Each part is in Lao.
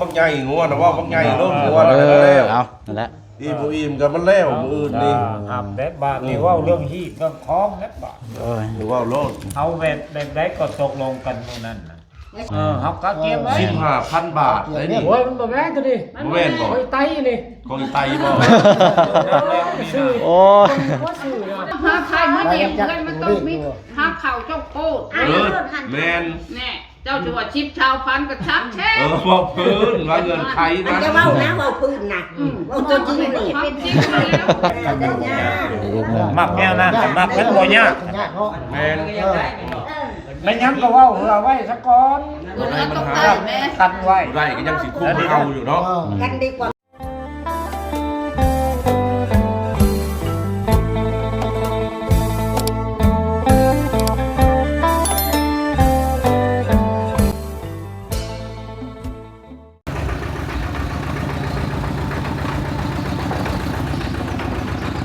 ບັກໃຫຍ່ງົວນະ ເວົ້າບັກໃຫຍ່ໂລດ ງົວນະ ເອີ ເອົາ ນັ້ນແຫຼະ ອີ່ບໍ່ອີ່ມກໍມັນແລ້ວມື້ອື່ນນີ້ ອ່າ ແບບບາດນີ້ເວົ້າເລື່ອງຮີດເລື່ອງຄອງແບບບາດ ເອີ ເວົ້າໂລດ ເອົາແບບ ແບບໃດກໍຕົກລົງກັນມື້ນັ້ນນະ ເອີ ເຮົາກະກຽມໄວ້ ສິບຫ້າພັນບາດໄດ໋ນີ້ ໂອ້ຍ ມັນບໍ່ແມ່ນຕົວນີ້ ບໍ່ແມ່ນບໍ່ ຂອງອີ່ໄຕນີ້ ຂອງອີ່ໄຕບໍ່ ໂອ້ຍ ຫາໄຂ່ມາແນມເຮືອນ ມັນຕ້ອງມີຫາເຂົ້າຈົກໂປດ ເອີ ແມ່ນ ແນ່ ເຈົ້າຊິວ່າສິບຊາວພັນກໍຊ່າງແທ້ ເອີ ເວົ້າພື້ນວ່າເງື່ອນໄຂນະ ຢ່າເວົ້ານະ ເວົ້າພື້ນນະ ອືມ ເວົ້າຕົວຈິງນີ້ ເປັນຈິງແລ້ວ ມັກແນວນັ້ນ ມັກແມ່ນບໍ່ຍາກ ຍາກເນາະ ແມ່ນ ເອີ ແມ່ນຫຍັງກໍເວົ້າເພື່ອໄວ້ຊະກ່ອນ ບໍ່ໄດ້ມັນຫາກັນໄວ້ ບໍ່ໄດ້ກໍຍັງຊິຄຸ້ມເອົາຢູ່ເນາະ ເອີ ກັນດີກວ່າ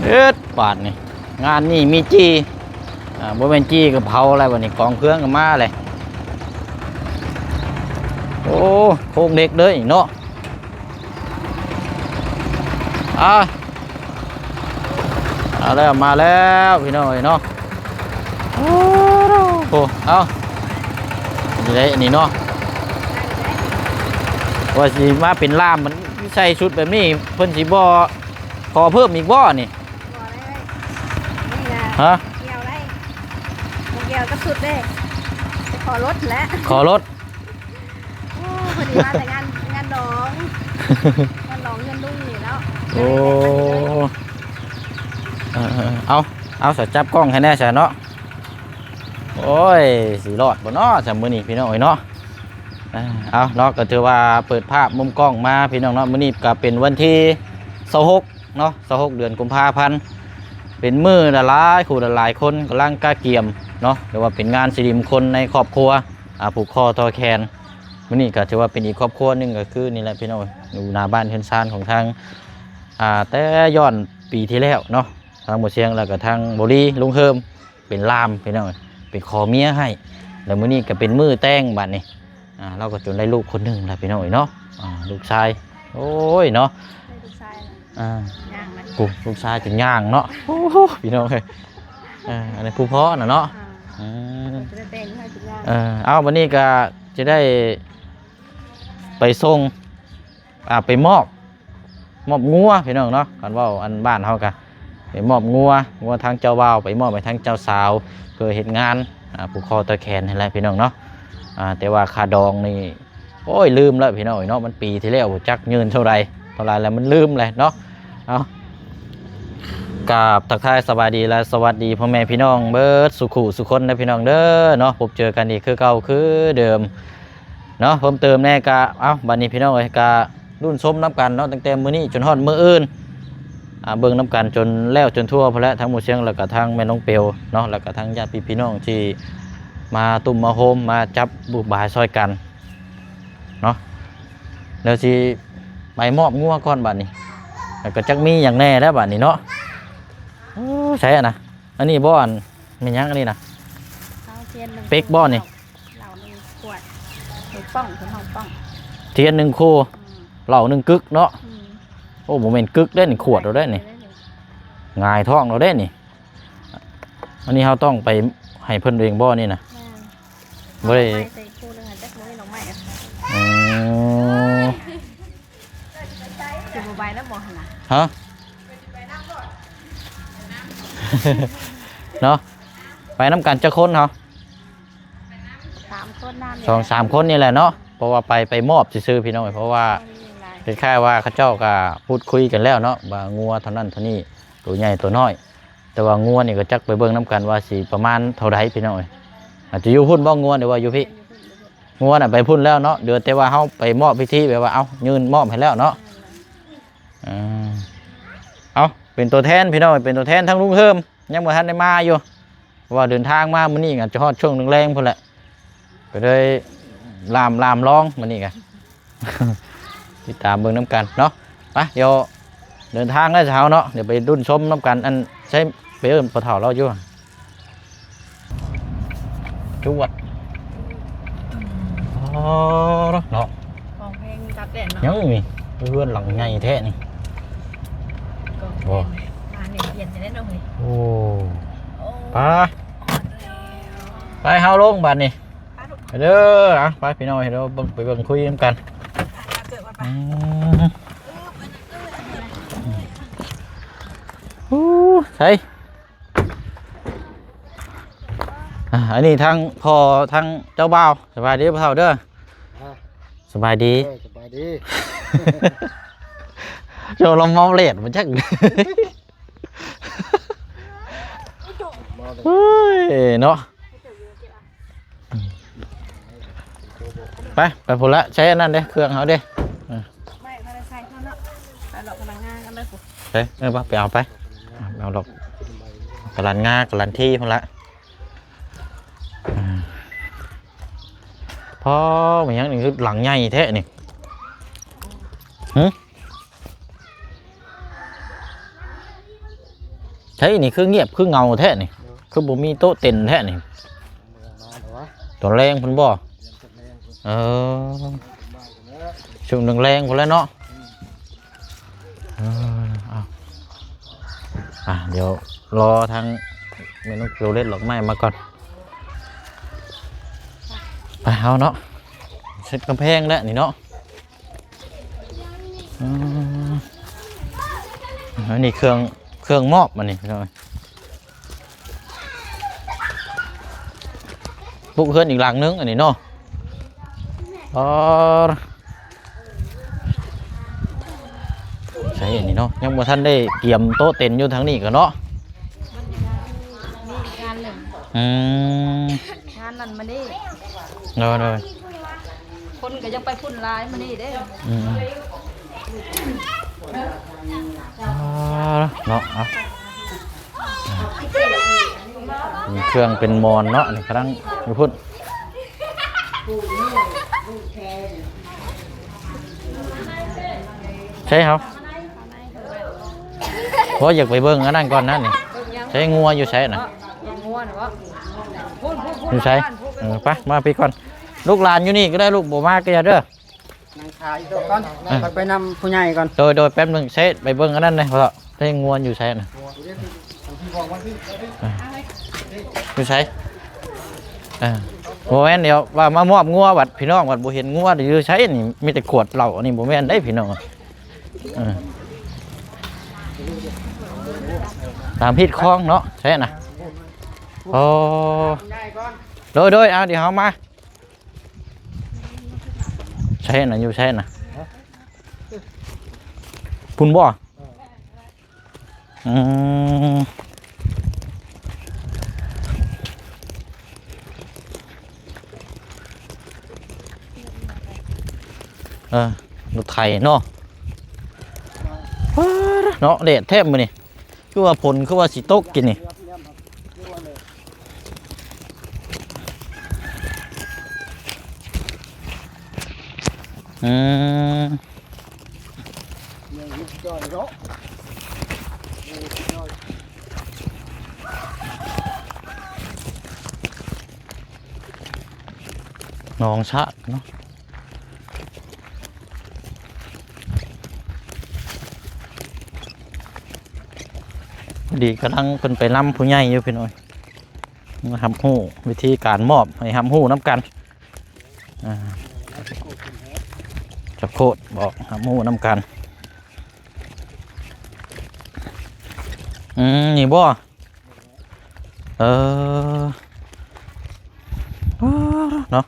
ເອີດ ບາດນີ້ ງານນີ້ມີຈີ່ ອ່າ ບໍ່ແມ່ນຈີ່ກໍເຜົາແລ້ວ ບາດນີ້ກອງເຄື່ອງກໍມາແລ້ວ ໂອ້ ໂຄງເຫຼັກເດີເນາະ ອ່າ ມາແລ້ວ ມາແລ້ວ ພີ່ນ້ອງເອີຍເນາະ ໂອ້ ເອົາ ນີ້ເດ້ ອັນນີ້ເນາະ ວ່າຊິມາເປັນລ່າມ ມັນໃສ່ຊຸດແບບນີ້ ເພິ່ນຊິບໍ່ຂໍເພີ່ມອີກບໍ່ນີ້? ບໍ່ໄດ້ ນີ້ນະ ຮະ? ກ່ຽວໄດ້ ບໍ່ກ່ຽວກັບຊຸດເດ້ ໄປຂໍລົດແຫຼະ ຂໍລົດ ໂອ້ ພໍດີມາແຕ່ງານ ງານດອງ ງານດອງເຮືອນລຸງນີ້ເນາະ ໂອ້ ເອີໆ ເອົາ ເອົາ ສະ ຈັບກ້ອງໃຫ້ແດ່ຊະເນາະ ໂອ້ຍ ຊິລອດບໍ່ເນາະ ຊະ ມື້ນີ້ພີ່ນ້ອງເອີຍເນາະ ເອົາເນາະ ກໍຖືວ່າເປີດພາບມຸມກ້ອງມາພີ່ນ້ອງເນາະ ມື້ນີ້ກໍເປັນວັນທີຊາວຫົກ ເນາະ ຊາວຫົກ ເດືອນກຸມພາພັນ ເປັນມື້ຫຼາຍໆ ຄູ່ຫຼາຍໆຄົນກຳລັງກະກຽມເນາະ ຫຼືວ່າເປັນງານສິລິມຸງຄົນໃນຄອບຄົວ ອ່າ ຜູກຄໍຕໍ່ແຂນ ມື້ນີ້ກໍຖືວ່າເປັນອີກຄອບຄົວໜຶ່ງ ກໍຄືນີ້ແຫຼະພີ່ນ້ອງ ຢູ່ໜ້າບ້ານເຮືອນຊານຂອງທາງ ອ່າ ແຕ່ຍ້ອນປີທີ່ແລ້ວເນາະ ທາງບໍ່ຊຽງ ແລ້ວກໍທາງບໍ່ລີ ລຸງເຮີມ ເປັນລ່າມພີ່ນ້ອງ ໄປຂໍເມຍໃຫ້ ແລ້ວມື້ນີ້ກໍເປັນມື້ແຕ່ງບາດນີ້ ອ່າ ລາວກໍຈົນໄດ້ລູກຄົນໜຶ່ງແລ້ວພີ່ນ້ອງເອີຍເນາະ ອ່າ ລູກຊາຍ ໂອ້ຍເນາະ ໄດ້ລູກຊາຍແລ້ວ ອ່າ ຍ່າງແລ້ວ ໂອ້ ລູກຊາຍຈົນຍ່າງເນາະ ໂອ້ ພີ່ນ້ອງເອີຍ ອ່າ ອັນນີ້ຜູ້ພໍ່ນະເນາະ ອ່າ ອືມ ຈະໄດ້ແຕ່ງໃຫ້ຈົນຍ່າງ ເອີ ເອົາ ບັດນີ້ກໍຈະໄດ້ໄປສົ່ງ ອ່າ ໄປມອບ ມອບງົວພີ່ນ້ອງເນາະ ຄັນເວົ້າອັນບ້ານເຮົາກະໄປມອບງົວ ງົວທາງເຈົ້າບ່າວໄປມອບໃຫ້ທາງເຈົ້າສາວ ເພື່ອເຮັດງານ ອ່າ ຜູກຄໍຕໍ່ແຂນຫັ້ນແຫຼະພີ່ນ້ອງເນາະ ອ່າ ແຕ່ວ່າຄ່າດອງນີ້ ໂອ້ຍ ລືມແລ້ວພີ່ນ້ອງເອີຍເນາະ ມັນປີທີ່ແລ້ວ ບໍ່ຈັກເງິນເທົ່າໃດ ເທົ່າໃດແລ້ວ ມັນລືມແຫຼະເນາະ ເອົາ ກາບທັກທາຍສະບາຍດີ ແລະ ສະຫວັດດີພໍ່ແມ່ພີ່ນ້ອງເບິດສູ່ຄູ່ສູ່ຄົນເດີພີ່ນ້ອງເດີເນາະ ພົບເຈີກັນອີກຄືເກົ່າຄືເດີມ ເນາະ ເພີ່ມເຕີມແດ່ກະ ເອົ້າ ບັດນີ້ພີ່ນ້ອງເອີຍ ກະລຸ້ນຊົມນຳກັນເນາະ ຕັ້ງແຕ່ມື້ນີ້ຈົນຮອດມື້ອື່ນ ອ່າ ເບິ່ງນຳກັນຈົນແລ້ວຈົນທົ່ວພຸ້ນແຫຼະ ທັງໝູ່ຊຽງ ແລ້ວກະທັງແມ່ນ້ອງເປວເນາະ ແລ້ວກະທັງຍາດພີ່ນ້ອງທີ່ມາຕຸ້ມມາໂຮມ ມາຈັບບຸບບາຍຊ່ອຍກັນເນາະ ແລ້ວຊິໄປມອບງົວກ່ອນບັດນີ້ ແລ້ວກະຈັກມີຫຍັງແດ່ແລ້ວບັດນີ້ເນາະ ໂອ້ ໃສຫັ້ນນະ ອັນນີ້ບໍ່ ອັນ ແມ່ນຫຍັງອັນນີ້ນະ ເອົາທຽນໜຶ່ງ ເປັກບໍ່ນີ້ ເຫຼົ້າໜຶ່ງຂວດ ໜຶ່ງປ່ອງ ເພິ່ນເວົ້າປ່ອງ ທຽນໜຶ່ງຄູ່ ອືມ ເຫຼົ້າໜຶ່ງກຶກເນາະ ອືມ ໂອ້ ບໍ່ແມ່ນກຶກເດ້ນີ້ ຂວດເອົາໄດ້ນີ້ ຫງາຍທ້ອງເອົາໄດ້ນີ້ ອັນນີ້ເຮົາຕ້ອງໄປໃຫ້ເພິ່ນເອງບໍ່ນີ້ນະ ແມ່ນ ບໍ່ໄດ້ ເອົາໄປໃສ່ຄູ່ໜຶ່ງ ຈັກບໍ່ມີດອກໄມ້ ອືມ ຊິບໍ່ໄປນຳບໍ່ຫັ້ນນະ ຮະ ເນາະ ໄປນຳກັນຈັກຄົນເຮົາ ສາມຄົນນຳ ສອງສາມຄົນນີ້ແຫຼະເນາະ ເພາະວ່າໄປ ໄປມອບຊື່ໆ ພີ່ນ້ອງ ເພາະວ່າ ອືມ ຄ້າຍໆວ່າເຂົາເຈົ້າກໍພູດຄຸຍກັນແລ້ວເນາະ ວ່າງົວເທົ່ານັ້ນເທົ່ານີ້ ໂຕໃຫຍ່ໂຕນ້ອຍ ແຕ່ວ່າງົວນີ້ກໍຈັກໄປເບິ່ງນຳກັນວ່າຊິປະມານເທົ່າໃດ ພີ່ນ້ອງເອີຍ ອາດຈະຢູ່ພຸ້ນບໍ່ ງົວ ຫຼືວ່າຢູ່ພີ້ ງົວນະໄປພຸ້ນແລ້ວເນາະ ເຫຼືອແຕ່ວ່າເຮົາໄປມອບພິທີແບບວ່າ ເອົ້າ ຍື່ນມອບໃຫ້ແລ້ວເນາະ ອືມ ເອົ້າ ເປັນຕົວແທນ ພີ່ນ້ອງ ເປັນຕົວແທນທາງລຸງເຮີມ ຍັງບໍ່ທັນໄດ້ມາຢູ່ ເພາະວ່າເດີນທາງມາມື້ນີ້ອາດຈະຮອດຊ່ວງແລງໆພຸ້ນແຫຼະ ກໍເລີຍລາມ ລາມລອງມື້ນີ້ກະ ຕິດຕາມເບິ່ງນຳກັນເນາະ ໄປ ດຽວເດີນທາງແລ້ວເຮົາເນາະ ດຽວໄປລຸ້ນຊົມນຳກັນ ອັນ ໃຊ້ ໄປເອີ້ນພໍ່ເຖົ້າລາວຢູ່ ຈວດ ອໍ ເນາະ ຮ້ອງເພງຕັດແດດ ຍັງນີ້ ເຮືອນຫຼັງໃຫຍ່ແທ້ນີ້. ໂອ້ ມານີ້ປ່ຽນຈະໄດ້ເນາະເຮີ້ຍ. ໂອ້ ໂອ້ ໄປ ໄປເຮົາລົງບາດນີ້ ໄປລູກ ໄປເດີ. ອ່ະ ໄປພີ່ນ້ອງ ເດີເບິ່ງ ໄປເບິ່ງຄຸຍນຳກັນ. ອືມ ໂອ້ ໃສ ອ່າ ອັນນີ້ທາງພໍ່ທາງເຈົ້າບ່າວ. ສະບາຍດີພໍ່ເຖົ້າເດີ. ອ່າ ສະບາຍດີ ເອີ ສະບາຍດີ. ໂຈລະເມົາເລດມາຈັກ ເມົາເລດ ເຮີ້ຍເນາະ. ໄປ ໄປພຸ້ນລະ ໃຊ້ອັນນັ້ນເດ້ ເຄື່ອງເຮົາເດ້. ເອີ ໄປເນາະ ພະນັກງານກັນເດີ. ເອີ ໄປ ໄປເອົາໄປ ເອົາດອກ ກາລັນງາ ກາລັນທີພຸ້ນລະ. ພໍ ມັນຫຍັງນີ້ ຄືຫຼັງໃຫຍ່ແທ້ນີ້. ຫຶ ໃຊ່ນີ້ ຄືງຽບຄືເຫງົາແທ້ນີ້ ຄືບໍ່ມີໂຕະເຕັນແທ້ນີ້. ຕອນແລງພຸ້ນບໍ່? ເອີ ຊ່ວງແລງໆພຸ້ນແຫຼະເນາະ. ເອີ ເອົາ ອ່ະ ດຽວລໍທາງແມ່ນ້ອງໂຈເລັດດອກໄມ້ມາກ່ອນ. ໄປເຮົາເນາະ ເສັດກຳແພງແລ້ວນີ້ເນາະ. ອືມ ອັນນີ້ເຄື່ອງ ເຄື່ອງມອບອັນນີ້ພີ່ນ້ອງ. ປຸກເຮືອນອີກຫຼັງໜຶ່ງອັນນີ້ເນາະ. ອໍ ໃສ່ອັນນີ້ເນາະ ຍັງບໍ່ທັນໄດ້ກຽມໂຕະເຕັນຢູ່ທາງນີ້ກໍເນາະ. ມີງານໜຶ່ງ ອືມ ງານນັ້ນມານີ້ ໂດຍໆ ຄົນກໍຍັງໄປພຸ້ນຫຼາຍມື້ນີ້ເດ້. ອືມ ເນາະ ເອົາ ເຄື່ອງເປັນໝອນເນາະ ນີ້ກຳລັງຢູ່ພຸ້ນ ໃຊ່ເຮົາ. ບໍ່ ຢາກໄປເບິ່ງອັນນັ້ນກ່ອນນະນີ້. ໃສ່ງົວຢູ່ໃສນະ? ງົວນະບໍ່? ຢູ່ໃສ? ເອີ ໄປ ມາພີ້ກ່ອນ ລູກຫຼານຢູ່ນີ້ກໍໄດ້ ລູກບໍ່ມາກໍຢ່າເດີ. ນັ່ງຖ້າອີກໂຕະກ່ອນ ເອີ ຂ້ອຍໄປນຳຜູ້ໃຫຍ່ກ່ອນ. ໂດຍໆ ແປັບໜຶ່ງ ໃສ່ໄປເບິ່ງອັນນັ້ນແດ່ ເພາະໃສ່ງົວຢູ່ໃສນະ? ເອີ ຢູ່ໃສ? ເອີ ບໍ່ແມ່ນ ດຽວວ່າມາມອບງົວ ບັດພີ່ນ້ອງບັດບໍ່ເຫັນງົວຢູ່ໃສນີ້ ມີແຕ່ຂວດເຫຼົ້າ ອັນນີ້ບໍ່ແມ່ນເດ້ພີ່ນ້ອງ. ເອີ ຕາມຮີດຄອງເນາະ ໃຊ່ນະ. ໂອ້ ໂດຍໆ ເອົາ ດຽວເຮົາມາ ໃຊ່ນະ ຢູ່ໃສນະ? ພຸ້ນບໍ່? ອືມ ເອີ ລົດໄຖເນາະ. ເນາະ ແດດແທ້ມື້ນີ້ ຄືວ່າຝົນຄືວ່າຊິຕົກກິນນີ້. ອືມ ໜອງສະເນາະ. ພໍດີກຳລັງເພິ່ນໄປນຳຜູ້ໃຫຍ່ຢູ່ພີ່ນ້ອງ ມາຮັບຮູ້ວິທີການມອບ ໃຫ້ຮັບຮູ້ນຳກັນ. ອ່າ ຈັບໂຄດ ບອກຮັບຮູ້ນຳກັນ. ອືມ ນີ້ບໍ່? ເອີ ເນາະ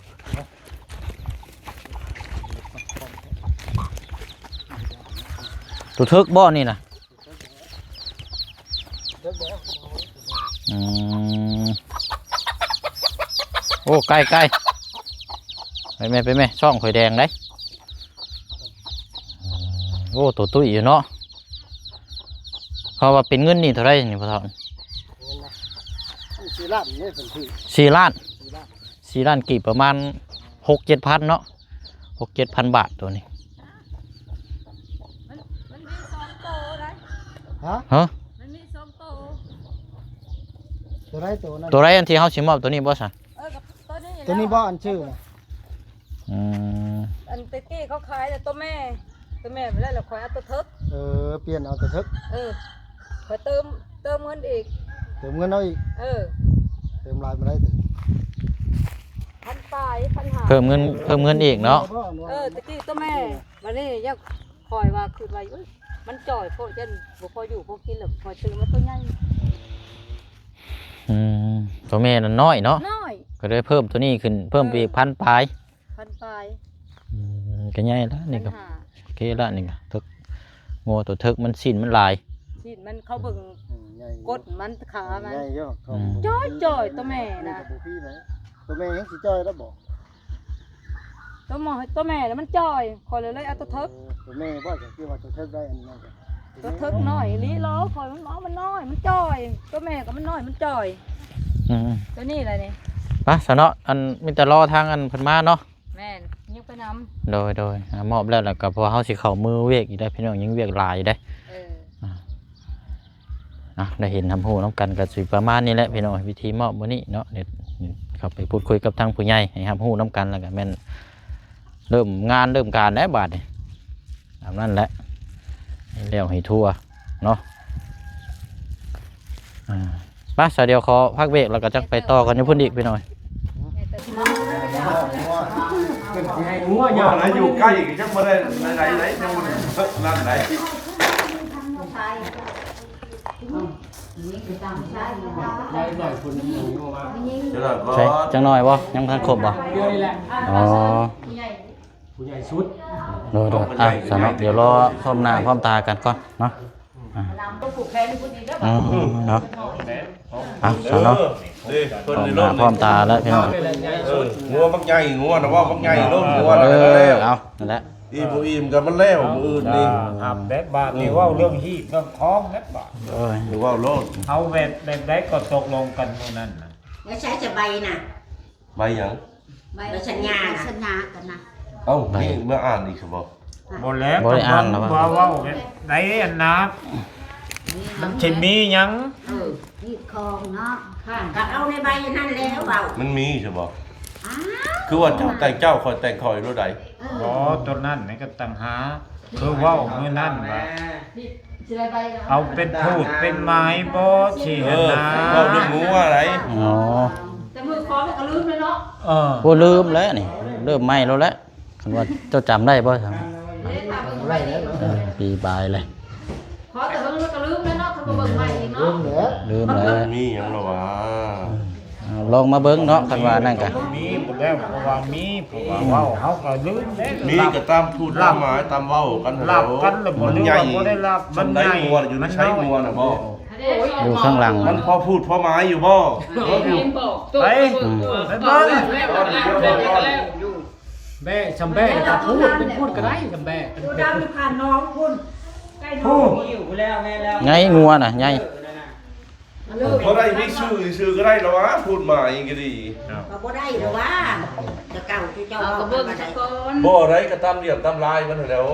ຕົວເຖິກບໍ່ນີ້ນະ? ອືມ ໂອ້ ໄກ່ໆ ໄປແມ່ ໄປແມ່ ຊ່ອງຂ້ອຍແດງໄດ໋. ໂອ້ ໂຕຕຸ້ຍຢູ່ເນາະ. ເພາະວ່າເປັນເງິນນີ້ເທົ່າໃດນີ້ພໍ່ເຖົ້າ? ເງິນນະ ສີ່ລ້ານນີ້ເພິ່ນຖືກ ສີ່ລ້ານ ສີ່ລ້ານ ສີ່ລ້ານກີບ ປະມານຫົກເຈັດພັນເນາະ ຫົກເຈັດພັນບາດໂຕນີ້. ມັນ ມັນມີສອງໂຕໄດ໋. ຮະ? ຮະ? ມັນມີສອງໂຕ. ໂຕໃດໂຕນັ້ນ? ໂຕໃດອັນທີ່ເຮົາຊິມອບໂຕນີ້ບໍ່ຊະ? ເອີ ກັບໂຕນີ້ ໂຕນີ້ບໍ່ ອັນຊື່ນະ? ອືມ ອັນ ຕະກີ້ເຂົາຂາຍແຕ່ໂຕແມ່ ໂຕແມ່ໄປແລ້ວ ແລ້ວຂ້ອຍເອົາໂຕເຖິກ. ເອີ ປ່ຽນເອົາໂຕເຖິກ. ເອີ ຂ້ອຍເຕີມ ເຕີມເງິນອີກ ເຕີມເງິນເອົາອີກ. ເອີ ເຕີມຫຼາຍປານໃດ? ພັນປາຍ ພັນຫ້າ. ເພີ່ມເງິນ ເພີ່ມເງິນອີກເນາະ. ເອີ ຕະກີ້ໂຕແມ່ ບັດນີ້ຍັງ ຂ້ອຍວ່າ ຄິດວ່າ ເອີຍ ມັນຈ່ອຍໂພດ ຢ້ານບໍ່ພໍຢູ່ພໍກິນ ແລ້ວຂ້ອຍຊື້ມາໂຕໃຫຍ່. ອືມ ໂຕແມ່ນັ້ນນ້ອຍເນາະ ນ້ອຍ ກໍເລີຍເພີ່ມໂຕນີ້ຂຶ້ນ ເພີ່ມໄປອີກ ເອີ ພັນປາຍ ພັນປາຍ. ອືມ ກໍໃຫຍ່ລະນີ້ກໍ ພັນຫ້າ ໂອເຄລະນີ້ກໍ ເຖິກ ງົວໂຕເຖິກມັນ ຊີ້ນມັນຫຼາຍ ຊີ້ນມັນ ເຂົາເບິ່ງ ອືມ ໃຫຍ່ຢູ່ ກົ້ນມັນ ຂາມັນ ໃຫຍ່ຢູ່. ອືມ ຈ່ອຍໆ ໂຕແມ່ນະ ໂຕແມ່ແຮ່ງຊິຈ່ອຍແລ້ວບໍ? ໂຕໝໍ ໂຕແມ່ລະມັນຈ່ອຍ ຂ້ອຍເລີຍເອົາໂຕເຖິກ. ເອີ ໂຕແມ່ບໍ່ ຈະຄິດວ່າໂຕເຖິກໄດ້ອັນນັ້ນ ໂຕເຖິກນ້ອຍອີ່ຫຼີ. ລໍ ຂ້ອຍມັນ ເອົາ ມັນນ້ອຍ ມັນຈ່ອຍ ໂຕແມ່ກໍມັນນ້ອຍ ມັນຈ່ອຍ. ອືມ ໂຕນີ້ລະນີ້ ໄປຊະເນາະ ອັນ ມີແຕ່ລໍທາງອັນເພິ່ນມາເນາະ. ແມ່ນ ຍິງໄປນຳ. ໂດຍໆ ອາ ມອບແລ້ວ ແລ້ວກໍເພາະເຮົາຊິເຂົ້າມືວຽກອີກໄດ໋ພີ່ນ້ອງ ຍັງວຽກຫຼາຍຢູ່ໄດ໋. ເອີ ອ່າ ອ່ະ ໄດ້ເຫັນຮັບຮູ້ນຳກັນກໍຊິປະມານນີ້ແຫຼະພີ່ນ້ອງ ພິທີມອບມື້ນີ້ເນາະ. ດຽວເຂົ້າໄປພູດຄຸຍກັບທາງຜູ້ໃຫຍ່ໃຫ້ຮັບຮູ້ນຳກັນ ແລ້ວກໍແມ່ນເລີ່ມງານເລີ່ມການແລ້ວບາດນີ້. ຕາມນັ້ນແຫຼະ ໃຫ້ແລ້ວໃຫ້ທົ່ວເນາະ. ອ່າ ໄປຊະ ດຽວຂໍພັກເບຣກ ແລ້ວກໍຈັກໄປຕໍ່ກັນຢູ່ພຸ້ນອີກພີ່ນ້ອງ. ເປັນຊິໃຫ້ງົວຍາວ ຢູ່ໃກ້ກໍຍັງບໍ່ໄດ້ໄດ້ ຍັງບໍ່ໄດ້ນັ້ນໄດ໋. ໃສ່ຈັກໜ້ອຍບໍ່? ຍັງບໍ່ທັນຄົບບໍ່? ອໍ ຜູ້ໃຫຍ່ສຸດ. ໂດຍໆ ອ່ະ ສະເນາະ ດຽວລໍພ້ອມໜ້າພ້ອມຕາກັນກ່ອນເນາະ. ອ່າ ອືມ ເນາະ ອ່ະ ສະເນາະ ເອີ ນີ້ ເພິ່ນ ພ້ອມໜ້າພ້ອມຕາແລ້ວພີ່ນ້ອງ. ເອີ ງົວບັກໃຫຍ່ ງົວນະ ເວົ້າບັກໃຫຍ່ໂລດ ງົວນະ. ເອີ ເອົາ ນັ້ນແຫຼະ ອີ່ມບໍ່ອີ່ມກໍມັນແລ້ວ ມື້ອື່ນນີ້ ຮັບແບບບາດນີ້ ເວົ້າເລື່ອງຮີດເລື່ອງຄອງແລ້ວບາດ. ໂອ້ຍ ເວົ້າໂລດ ເຮົາແບບ ແບບໃດກໍຕົກລົງກັນມື້ນັ້ນນະ. ແລ້ວໃຊ້ຈະໃບນະ ໃບຫຍັງ? ໃບ ໃບສັນຍານະ ສັນຍາກັນນະ. ເອົ້າ ໃບ ນີ້ມາອ່ານອີກຊະບໍ່? ບໍ່ແລ້ວ ບໍ່ໄດ້ອ່ານແລ້ວ ວ່າເວົ້າແບບໃດອັນນະ ມັນຊິມີຫຍັງ? ເອີ ຮີດຄອງເນາະ ກໍເອົາໃນໃບນັ້ນແລ້ວເວົ້າ. ມັນມີຊະບໍ່? ອ້າວ ຄືວ່າເຈົ້າແຕ່ງເຈົ້າ ຂ້ອຍແຕ່ງຂ້ອຍໂລດໃດ. ເອີ ບໍ່ ຕົວນັ້ນນີ້ກໍຕ່າງຫາກ ຄືເວົ້າມື້ນັ້ນວ່າ ເອົາເປັນພູດເປັນໝາຍບໍ່ ຊິ ເອີ ຫັ້ນນະ ເວົ້າເລື່ອງງົວໃດ. ອໍ ແຕ່ມື້ຂໍມັນກໍລືມແລ້ວເນາະ. ເອີ ບໍ່ລືມແລ້ວນີ້ ເລີ່ມໃໝ່ແລ້ວແຫຼະ. ຄັນວ່າເຈົ້າຈຳໄດ້ບໍ່? ເອີ ປີປາຍແລ້ວ ຂໍແຕ່ເບິ່ງແລ້ວກໍລືມແລ້ວເນາະ ຄັນບໍ່ເບິ່ງໃໝ່ອີກເນາະ. ລືມແລ້ວ ລືມແລ້ວ ມັນມີຫຍັງລະຫວາ? ເອົາ ລອງມາເບິ່ງເນາະ ຄັນວ່ານັ້ນກະ ມີໝົດແລ້ວ ເພາະວ່າມີ ເພາະວ່າເວົ້າເຮົາກໍລືມເດ້. ມີກໍຕາມພູດຕາມໝາຍຕາມເວົ້າກັນຫັ້ນແຫຼ້ວ. ມັນໃຫຍ່ ບໍ່ໄດ້ລັບ ມັນໃຫຍ່ ຢູ່ໃນໃສ ງົວນະບໍ່? ຢູ່ຂ້າງຫຼັງ ມັນພໍພູດພໍໝາຍຢູ່ບໍ່? ໄປ ອືມ ໄປເບິ່ງ ແບ້ ຊຳແບ້ກໍພູດ ເປັນພູດກໍໄດ້ ຊຳແບ້ ຢູ່ດຳຢູ່ຂ້າງໜອງພຸ້ນ ໃກ້ໜອງພຸ້ນ ໃຫຍ່ ງົວນະໃຫຍ່. ເອີ ນັ້ນນະ ບໍ່ໄດ້ມີຊື່ຊື່ກໍໄດ້ລະຫວາ ພູດໝາຍກໍດີ ກໍບໍ່ໄດ້ລະຫວາ ແຕ່ເກົ່າເຈົ້າເວົ້າກັນວ່າໄດ້. ບໍ່ໄດ້ ກໍຕາມລຽບຕາມລາຍມັນຫັ້ນແຫຼ້ວ.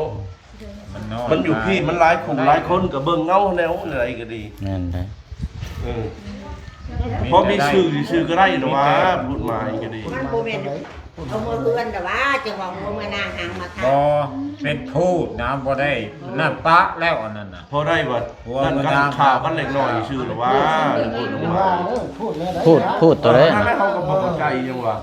ມັນນ້ອຍ ມັນຢູ່ພີ້ ມັນຫຼາຍຄູ່ຫຼາຍຄົນ ກໍເບິ່ງເອົາແນວໃດກໍດີ. ແມ່ນແຫຼະ ເອີ ພໍມີຊື່ຊື່ກໍໄດ້ດອກວ່າ ບຸນໝາຍກໍດີ. ມັນບໍ່ແມ່ນເອົາເມືອເຮືອນດອກວ່າ ຈັ່ງວ່າເອົາເມືອນາງຫາງມາທາ. ບໍ່ ເປັນພູດນະ ບໍ່ໄດ້ນັ້ນປະແລ້ວອັນນັ້ນນະ. ພໍໄດ້ວ່າ ນັ້ນກັນ ຂ່າວກັນເລັກນ້ອຍຊື່ດອກວ່າ. ພູດ ພູດໂຕໃດ ເຮົາກໍບໍ່ເຂົ້າໃຈຈັ່ງວ່າ.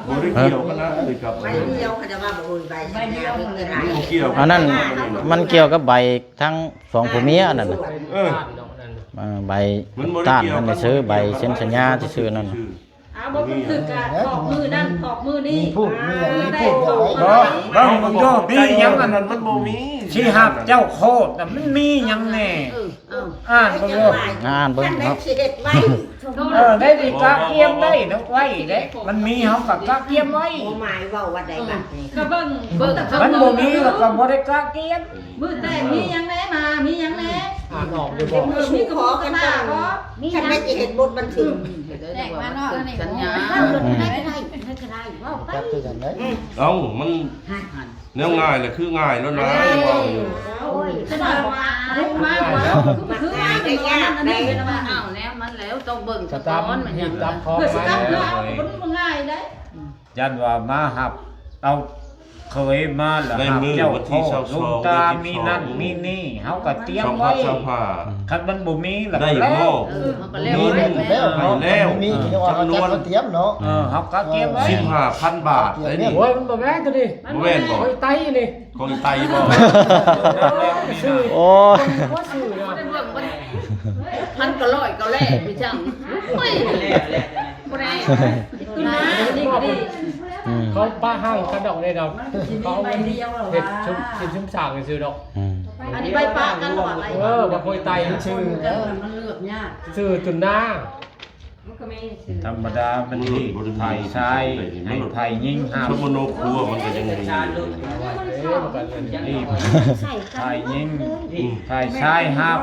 ບໍ່ໄດ້ກ່ຽວກັນນະ ເອີຍ ກັບ ໃບດຽວເຂົາຈະວ່າ ໂອ້ຍ ໃບສັນຍາເພິ່ນກໍໄດ້ ບໍ່ກ່ຽວ. ອັນນັ້ນມັນກ່ຽວກັບໃບທັງສອງຜົວເມຍອັນນັ້ນນະ. ເອີ ເອີ ໃບ ມັນບໍ່ໄດ້ກ່ຽວກັນ ຕ້ານກັນຊື່ ໃບເຊັນສັນຍາຊື່ໆນັ້ນ. ອ້າວ ບໍ່ເພິ່ນຖືກກະຖອກມື້ນັ້ນຖອກມື້ນີ້ ມີພູດມີຫຍັງ ມີພູດ ໄດ້ຖອກມື້ນີ້. ເບິ່ງເບິ່ງໂຕ ມີຫຍັງອັນນັ້ນ ມັນບໍ່ມີ ຊິຮັບເຈົ້າໂຄດນະ ມັນມີຫຍັງແນ່? ເອີ ອ່ານເບິ່ງເດີ ອ່ານເບິ່ງເນາະ ຊິເຮັດໄວ້. ເອີ ໄດ້ຊິກະກຽມໄດ້ເນາະ ໄວ້ເດ້ ມັນມີເຮົາກໍກະກຽມໄວ້. ບໍ່ໝາຍເວົ້າວ່າໃດບັດນີ້ ກະເບິ່ງ ເບິ່ງ ມັນບໍ່ມີແລ້ວກໍບໍ່ໄດ້ກະກຽມ. ມື້ແຕ່ງມີຫຍັງແດ່ ມາ ມີຫຍັງແດ່ ອ່ານອອກຢູ່ບໍ່? ມີຂະບຸນກະຕາບໍ່? ມີຫຍັງ ຄັນແມ່ນຊິເຮັດບົດບັນທຶກ ແຈ້ງມາເນາະ ອັນນີ້ສັນຍາ ເຮັດກໍໄດ້ ເຮັດກໍໄດ້ ເວົ້າໄປ. ຈັກຄືກັນໄດ໋ ເອົ້າ ມັນ ແນວງ່າຍລະຄືງ່າຍໂລດນະ ເວົ້າຢູ່. ໂອ້ຍ ສະບາຍວ່າ ມາ ມາ ຄືງ່າຍ ແນວມັນແລ້ວ ຕ້ອງເບິ່ງສະກ່ອນ ມັນຍັງ ເພື່ອຊິກັບມາເອົາ ມັນບໍ່ງ່າຍເດ້. ຢ້ານວ່າມາຮັບເອົາ ເຄີຍມາລະ ໃນມື້ວັນທີຊາວສອງ ເດືອນສິບສອງ ມີນັ້ນມີນີ້ ເຮົາກໍຕຽມໄວ້ ສອງພັນຊາວຫ້າ ຄັນມັນບໍ່ມີລະ ໄດ້ມອບ ເອີ ເຮົາກໍແລ້ວ ມີແລ້ວເນາະ ແລ້ວ ມີ ເອີ ຈຳນວນ ເຮົາກໍຕຽມເນາະ ເອີ ເຮົາກໍຕຽມໄວ້ ສິບຫ້າພັນບາດ ໄດ້ນີ້ ໂອ້ຍ ມັນບໍ່ແມ່ນຕົວນີ້ ບໍ່ແມ່ນບໍ່ ຂອງອີ່ໄຕນີ້ ຂອງອີ່ໄຕບໍ່ ຊື່ ໂອ້ຍ ບໍ່ຊື່ເນາະ ພັນກໍຮ້ອຍກໍແລ້ວ ໄປຈັ່ງ ໂອ້ຍ ບໍ່ໄດ້ ອືມ ເຂົາປະຮັ່ງກັນດອກໃດດອກ ເຂົາເຮັດຊຸມ ເຮັດຊຸມສ້າງຊື່ດອກ ອືມ ອັນນີ້ໃບປະກັນວ່າໄປ ເອີ ບໍ່ຄ່ອຍໄຕຊື່ ມັນເລືອກຍາກ ຊື່ຕຸນນາ ທຳມະດາມັນຮີດ ຝ່າຍຊາຍໃຫ້ຝ່າຍຍິງຫ້າມ ສົມມະໂນຄົວມັນກໍຍັງດີ ເອີ ມັນກໍເລື່ອງດີ ຝ່າຍຍິງ ອືມ ຝ່າຍຊາຍຮັບ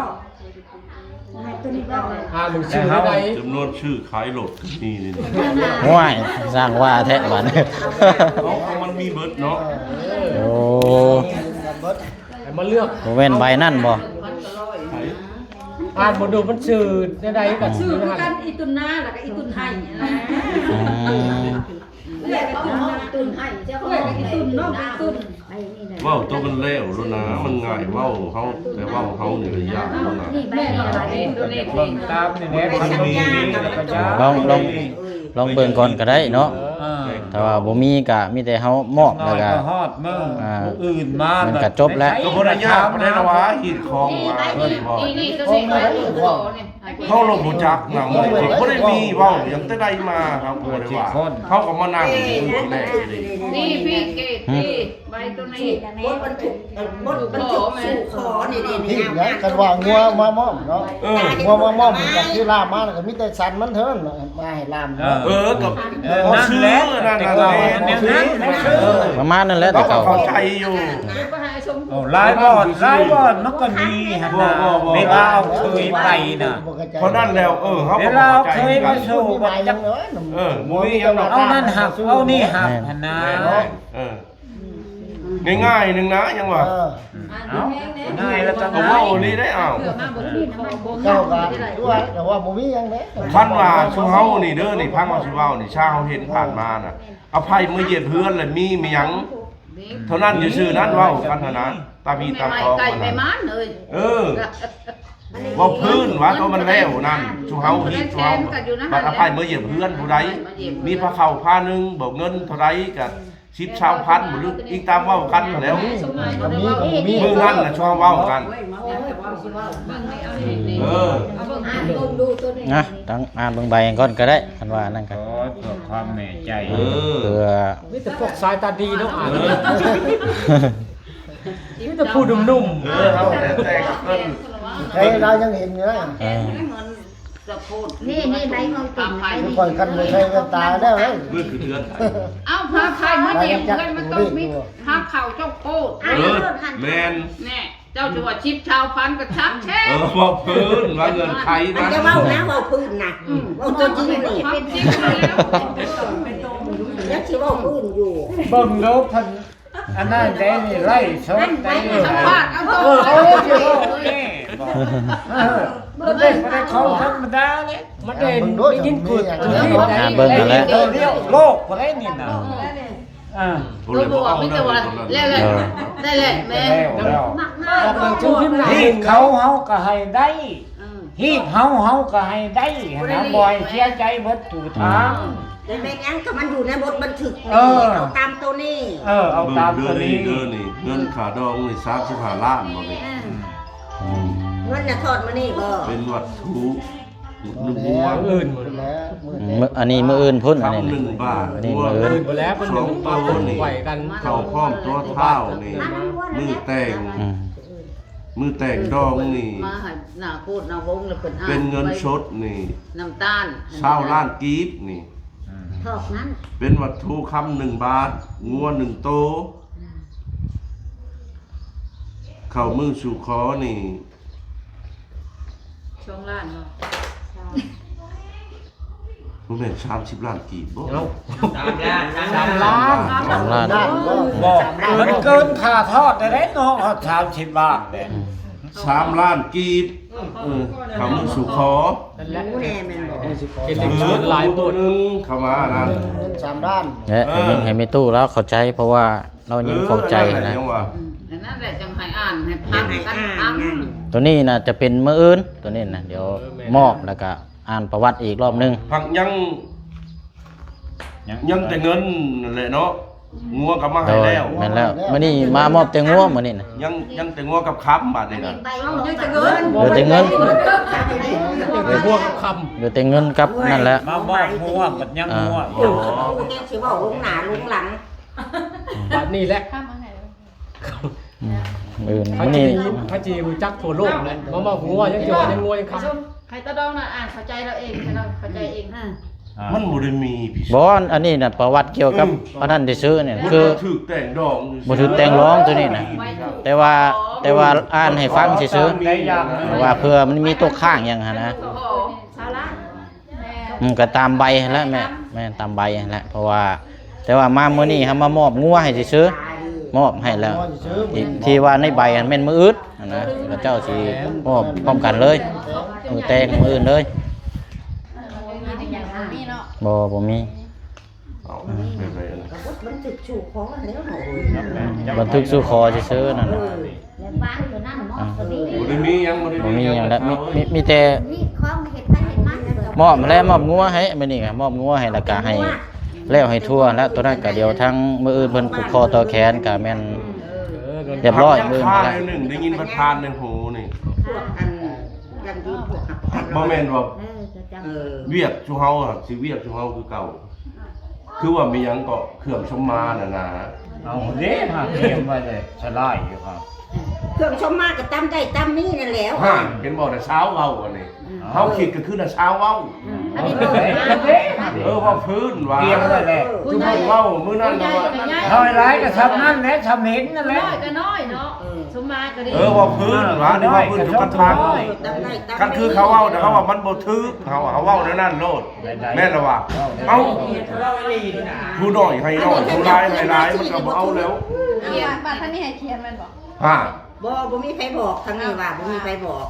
ອ່ານໜັງສືໄດ້ ຈຳນວນຊື້ຂາຍລົດກໍມີນີ້ ໂອ້ຍ ສ້າງວ່າແທ້ບາດນີ້ ເອົາ ເອົາ ມັນມີເບິດເນາະ ໂອ້ ໃຫ້ມາເລືອກ ບໍ່ແມ່ນໃບນັ້ນບໍ່ ອ່ານບໍ່ດູ ມັນຊື່ແນວໃດກໍ ຊື່ຄືກັນ ອີ່ຕຸນນາ ແລ້ວກໍອີ່ຕຸນໄຮ່ ອືມ ເອື້ອຍກໍຕຸນນາ ຕຸນໄຮ່ ເຈົ້າກໍອີ່ຕຸນ ນ້ອງກໍອີ່ຕຸນ ເວົ້າໂຕມັນແລ້ວໂລດນາ ມັນງ່າຍເວົ້າເຮົາ ແຕ່ເວົ້າເຮົານີ້ລະຍາກໂລດນາ ແມ່ນບໍ່ລະ ເບິ່ງຕາມນີ້ແຫຼະ ມັນມີ ລອງ ລອງ ລອງເບິ່ງກ່ອນກໍໄດ້ເນາະ ເອີ ຖ້າວ່າບໍ່ມີກໍມີແຕ່ເຮົາມອບ ແລ້ວກໍຮອດມື້ ອ່າ ມື້ອື່ນມາ ມັນກໍຈົບແລ້ວ ກໍບໍ່ໄດ້ຍາກປານໃດລະວ່າ ຮີດຄອງວ່າ ເອີ້ນບໍ່ ເຮົາລະບໍ່ຈັກນຳ ບໍ່ໄດ້ມີເວົ້າຫຍັງແຕ່ໃດມາ ເຮົາກໍບໍ່ໄດ້ວ່າ ເຮົາກໍມານັ່ງຢູ່ທີ່ແລກນີ້ ນີ້ພີ່ເກດ ນີ້ໃບໂຕນີ້ ບົດບັນທຶກ ບົດບັນທຶກສູ່ຂໍນີ້ ນີ້ ນີ້ ຄັນວ່າງົວມາມອບເນາະ ເອີ ງົວມາມອບ ກໍຄືລ່າມມາ ກໍມີແຕ່ສັນມັນເທົ່ານັ້ນ ມາໃຫ້ລ່າມເນາະ ເອີ ກໍ ເອີ ຊື້ນັ້ນແຫຼະ ນັ້ນແຫຼະ ປະມານນັ້ນແຫຼະ ແຕ່ເກົ່າ ເຮົາກໍເຂົ້າໃຈຢູ່ ໂອ້ ຫຼາຍບ່ອນ ຫຼາຍບ່ອນມັນກໍມີຫັ້ນນະ ເວລາເອົາເຄີຍໄປນະ ເພາະນັ້ນແລ້ວ ເອີ ເຮົາກໍບໍ່ເຂົ້າໃຈຄືກັນ ເອີ ບໍ່ມີຫຍັງດອກ ເອົານັ້ນຮັບ ເອົານີ້ຮັບຫັ້ນນະ ເອີ ງ່າຍໆໜຶ່ງນະ ຍັງວ່າ ເອີ ງ່າຍແລ້ວກໍງ່າຍ ເວົ້າອີ່ຫຼີໄດ໋ ເອົາ ເຈົ້າກໍຄືວ່າ ແຕ່ວ່າບໍ່ມີຫຍັງເດ້ ຄັນວ່າຊຸມເຮົານີ້ເດີ ນີ້ ຟັງວ່າຊິເວົ້ານີ້ ຊາວເຮົາເຫັນຜ່ານມານະ ເອົາໄພ້ມາຢຽບເຮືອນລະມີ ມີຫຍັງ ເທົ່ານັ້ນຢູ່ຊື່ນັ້ນ ເວົ້າກັນຫັ້ນນະ ຕາມຮີຕາມຄອງ ແມ່ໄມ້ໄກ່ ມັນນະ ແມ່ມ່ານເອີຍ ເອີ ເວົ້າພື້ນວ່າ ໂຕມັນແລ້ວນັ້ນ ຊຸມເຮົາຮີດ ຊຸມເຮົາ ບັດເອົາໄພ້ມາຢຽບເຮືອນຜູ້ໃດ ມີພາເຂົ້າພາໜຶ່ງ ບໍ່ ເງິນເທົ່າໃດກໍ ສິບ ຊາວພັນບໍ່ ຫຼືອີງຕາມເວົ້າກັນຫັ້ນແຫຼ້ວ ກໍມີ ກໍມີ ມື້ນັ້ນນະ ຊວນເວົ້າກັນ ເອີ ນະ ຕັ້ງອ່ານເບິ່ງໃບກ່ອນກໍໄດ້ ຄັນວ່ານັ້ນກໍ ຂໍເພື່ອຄວາມແນ່ໃຈ ເອີ ເພື່ອ ມີແຕ່ພວກສາຍຕາດີເນາະ ອ່ານ ເອີ ມີແຕ່ຜູ້ໜຸ່ມໆ ເອີ ເຮົາແຕ່ແຕ່ເພິ່ນ ເອີ ລາວຍັງເຫັນຢູ່ນະ ເອີ ສະໂພດ ນີ້ ນີ້ໃບຂອງຕົນ ຂ້ອຍຄັນບໍ່ໃສ່ແວ່ນຕາແລ້ວເດ້ ມືຄືເດືອນ ເອົາ ພາໃຜມາເຕັມເຮືອນ ມັນຕ້ອງມີພາເຂົ້າເຈົ້າໂພດ ເອີ ແມ່ນ ແນ່ ເຈົ້າຊິວ່າສິບ ຊາວພັນກໍຊ່າງແທ້ ເອີ ເວົ້າພື້ນວ່າເງື່ອນໄຂ ມັນຈະເວົ້ານະ ເວົ້າພື້ນນະ ອືມ ເວົ້າຕົວຈິງນີ້ ເປັນຈິງແລ້ວ ຍັງຊິເວົ້າພື້ນຢູ່ ເບິ່ງໂລດເພິ່ນ ອັນນັ້ນໄດ້ນີ້ໄລຟ໌ສົດໄດ້ ສຳພາດເອົາ ເອີ ໂອ້ຍ ໂອ້ຍ ເອີ ບໍ່ໄດ້ ບໍ່ໄດ້ຂອງທຳມະດາເດ້ ມັນໄດ້ຍິນເກີດຢູ່ທີ່ໃດ ເບິ່ງຫັ້ນແຫຼະ ໂລກບໍ່ໄດ້ນີ້ນະ ອ່າ ບໍ່ໄດ້ ບໍ່ເອົາເລີຍ ແລ້ວ ແລ້ວ ແລ້ວ ແມ່ນ ອອກເບິ່ງຊື່ພິມໜ້າ ຮີດເຂົາ ເຮົາກໍໃຫ້ໄດ້ ເອີ ຮີດເຮົາ ເຮົາກໍໃຫ້ໄດ້ຫັ້ນນະ ບໍ່ໃຫ້ເສຍໃຈເບິດທຸກທາງ ແຕ່ແມ່ນຫຍັງກໍມັນຢູ່ໃນບົດບັນທຶກນີ້ ເອີ ເອົາຕາມໂຕນີ້ ເອີ ເອົາຕາມໂຕນີ້ ເບິ່ງເດີນີ້ ເງິນຄ່າດອງນີ້ ສາມສິບຫ້າລ້ານບໍ່ນີ້ ອືມ ອືມ ເງິນນະທອດມື້ນີ້ບໍ່ ເປັນວັດຖຸໜຶ່ງ ມື້ອື່ນ ມື້ ມື້ ອັນນີ້ມື້ອື່ນພຸ້ນ ອັນນີ້ໜຶ່ງບາດ ອັນນີ້ມື້ອື່ນ ມື້ອື່ນພຸ້ນແລ້ວ ສອງໂຕນີ້ ເຂົ້າພ້ອມຕົວທ້າວນີ້ ມື້ແຕ່ງ ອືມ ມື້ແຕ່ງດອງນີ້ ມາໃຫ້ໜ້າໂຄດໜ້າວົງ ແລ້ວເພິ່ນ ເປັນເງິນສົດນີ້ ນ້ຳຕານ ຊາວລ້ານກີບນີ້ ອືມ ເທົ່ານັ້ນ ເປັນວັດຖຸຄຳໜຶ່ງບາດ ງົວໜຶ່ງໂຕ ອືມ ເຂົ້າມືສູ່ຂໍນີ້ ສອງລ້ານບໍ່? ບໍ່ແມ່ນສາມສິບລ້ານກີບບໍ່? ເອົ້າ ສາມລ້ານ ສາມລ້ານ ສາມລ້ານ ບໍ່ ມັນເກີນຄ່າທອດໄດ້ເນາະ ຮອດສາມສິບລ້ານເດ້ ອືມ ສາມລ້ານກີບ ເອີ ເຂົ້າມືສູ່ຂໍ ນັ້ນແຫຼະ ແມ່ນບໍ່? ເປັນເລກສູນຫຼາຍໂພດ ເຂົ້າມານັ້ນ ສາມລ້ານ ເອີ ໃຫ້ແມ່ຕູ້ລາວເຂົ້າໃຈ ເພາະວ່າ ລາວຍັງຂອງໃຈນະ. ເອີ ອັນນັ້ນແຫຼະ ຈັ່ງໃຫ້ອ່ານໃຫ້ຟັງກັນຟັງ. ຕົວນີ້ນະຈະເປັນມື້ອື່ນ ຕົວນີ້ນະ ດຽວມອບແລ້ວກະອ່ານປະຫວັດອີກລອບໜຶ່ງ. ພັກຍັງ ຍັງແຕ່ເງິນນັ້ນແຫຼະເນາະ ງົວກໍມາໃຫ້ແລ້ວ. ໂດຍ ແມ່ນແລ້ວ ມື້ນີ້ມາມອບແຕ່ງົວມື້ນີ້ນະ. ຍັງ ຍັງແຕ່ງົວກັບຄຳບາດນີ້ນະ. ເອົາ ຍັງແຕ່ເງິນ ເຫຼືອແຕ່ເງິນ ງົວກັບຄຳ ເຫຼືອແຕ່ເງິນກັບນັ້ນແຫຼະ. ມາມອບງົວບັດຍັງງົວ ອ່າ ຍັງຊິເວົ້າລົງໜ້າລົງຫຼັງ. ບາດນີ້ແຫຼະ ອືມ ມື້ນີ້ ພະຈີຮູ້ຈັກທົ່ວໂລກແຫຼະ ມາມອບງົວຍັງຈອຍ ຍັງງົວຍັງຄຳ. ໃຫ້ຕາດອງນະ ອ່ານເຂົ້າໃຈລາວເອງ ໃຫ້ລາວເຂົ້າໃຈເອງ. ອ່າ ມັນບໍ່ໄດ້ມີພິເສດ ບໍ່ ອັນນີ້ນະ ປະຫວັດກ່ຽວກັບ ອືມ ອັນນັ້ນຊື່ໆນີ້ ມັນ ຄື ບໍ່ຖືກແຕ່ງດອງ ບໍ່ຖືກແຕ່ງດອງຕົວນີ້ນະ. ແຕ່ວ່າ ແຕ່ວ່າອ່ານໃຫ້ຟັງຊື່ໆ ວ່າເພື່ອມັນມີຕົກຄ້າງຫຍັງຫັ້ນນະ. ສາລະ ອືມ ກໍຕາມໃບຫັ້ນແຫຼະແມ່ ແມ່ນຕາມໃບຫັ້ນແຫຼະ. ເພາະວ່າ ແຕ່ວ່າມາມື້ນີ້ເຮົາມາມອບງົວໃຫ້ຊື່ໆ ມອບໃຫ້ແລ້ວ ທີ່ ທີ່ວ່າໃນໃບຫັ້ນແມ່ນມື້ອື່ນຫັ້ນນະ ເຂົາເຈົ້າຊິມອບພ້ອມກັນເລີຍ ມື້ແຕ່ງມື້ອື່ນເລີຍ. ບໍ່ ບໍ່ມີ. ເອົາ ແບບໃດອັນນັ້ນ ກໍບັນທຶກສູ່ຂໍແລ້ວເນາະ. ບັນທຶກສູ່ຂໍຊື່ໆນັ້ນນະ. ເອີ ແລ້ວວາງຢູ່ນັ້ນເນາະ ອືມ ກໍມີ ບໍ່ໄດ້ມີຫຍັງ ບໍ່ໄດ້ມີຫຍັງແລ້ວ ມີ ມີ ມີແຕ່ ມີຂອງເຮັດໄປເຮັດມາ ມອບແລ້ວ ມອບງົວໃຫ້ ມື້ນີ້ກໍມອບງົວໃຫ້ ແລ້ວກໍໃຫ້ແລ້ວໃຫ້ທົ່ວແລ້ວ. ຕົວນັ້ນກໍດຽວທາງມື້ອື່ນເພິ່ນຜູກຂໍ້ຕໍ່ແຂນກໍແມ່ນ ເອີ ຮຽບຮ້ອຍມື້ນີ້ແຫຼະ. ໜຶ່ງໄດ້ຍິນຜ່ານໆໃນຫູນີ້ ພວກອັນ ຢ່າງທີ່ພວກ ບໍ່ແມ່ນວ່າ ເອີ ຈະຈຳ ເອີ ວຽກຊຸເຮົາອະ ຊິວຽກຊຸເຮົາຄືເກົ່າ ຄືວ່າມີຫຍັງເກາະ ເຄື່ອງຊົມມາຫັ້ນນະ. ເອົາເດ້ ຫາກຕຽມໄວ້ເລີຍ ສະຫຼາຍຢູ່ຄັບ. ເຄື່ອງຊົມມາກໍຕາມໄດ້ຕາມມີນັ້ນແຫຼ້ວ. ຫາ ເຫັນບໍ່ນະ ຊາວເວົ້າອັນນີ້ ອືມ ເຮົາຄິດກໍຄືນະຊາວເວົ້າ. ອືມ ເອີ ເວົ້າພື້ນວ່າ ຕຽມໄວ້ແລ້ວ ຊຸມເຮົາເວົ້າມື້ນັ້ນນະວ່າ ນ້ອຍຫຼາຍກໍຊ່ຳນັ້ນແຫຼະ ຊ່ຳເຫັນນັ້ນແຫຼະ ນ້ອຍກໍນ້ອຍເນາະ. ເອີ ສົມມາກໍດີ ເອີ ເວົ້າພື້ນວ່າ ເວົ້າພື້ນ ເວົ້າພື້ນ ເວົ້າພື້ນ ຄັນຄືເຂົາເວົ້ານະ ເຂົາວ່າມັນບໍ່ຖືກ ເຮົາ ເຮົາເວົ້າແນວນັ້ນໂລດ. ແມ່ນລະວ່າ ເອົ້າ ຜູ້ໜ້ອຍໃຫ້ໜ້ອຍ ຜູ້ຫຼາຍໃຫ້ຫຼາຍ ມັນກໍບໍ່ເອົາແລ້ວ. ຂຽນ ບາດທາງນີ້ໃຫ້ຂຽນແມ່ນບໍ່? ຮະ ບໍ່ ບໍ່ມີໃຜບອກ ທາງນີ້ວ່າບໍ່ມີໃຜບອກ.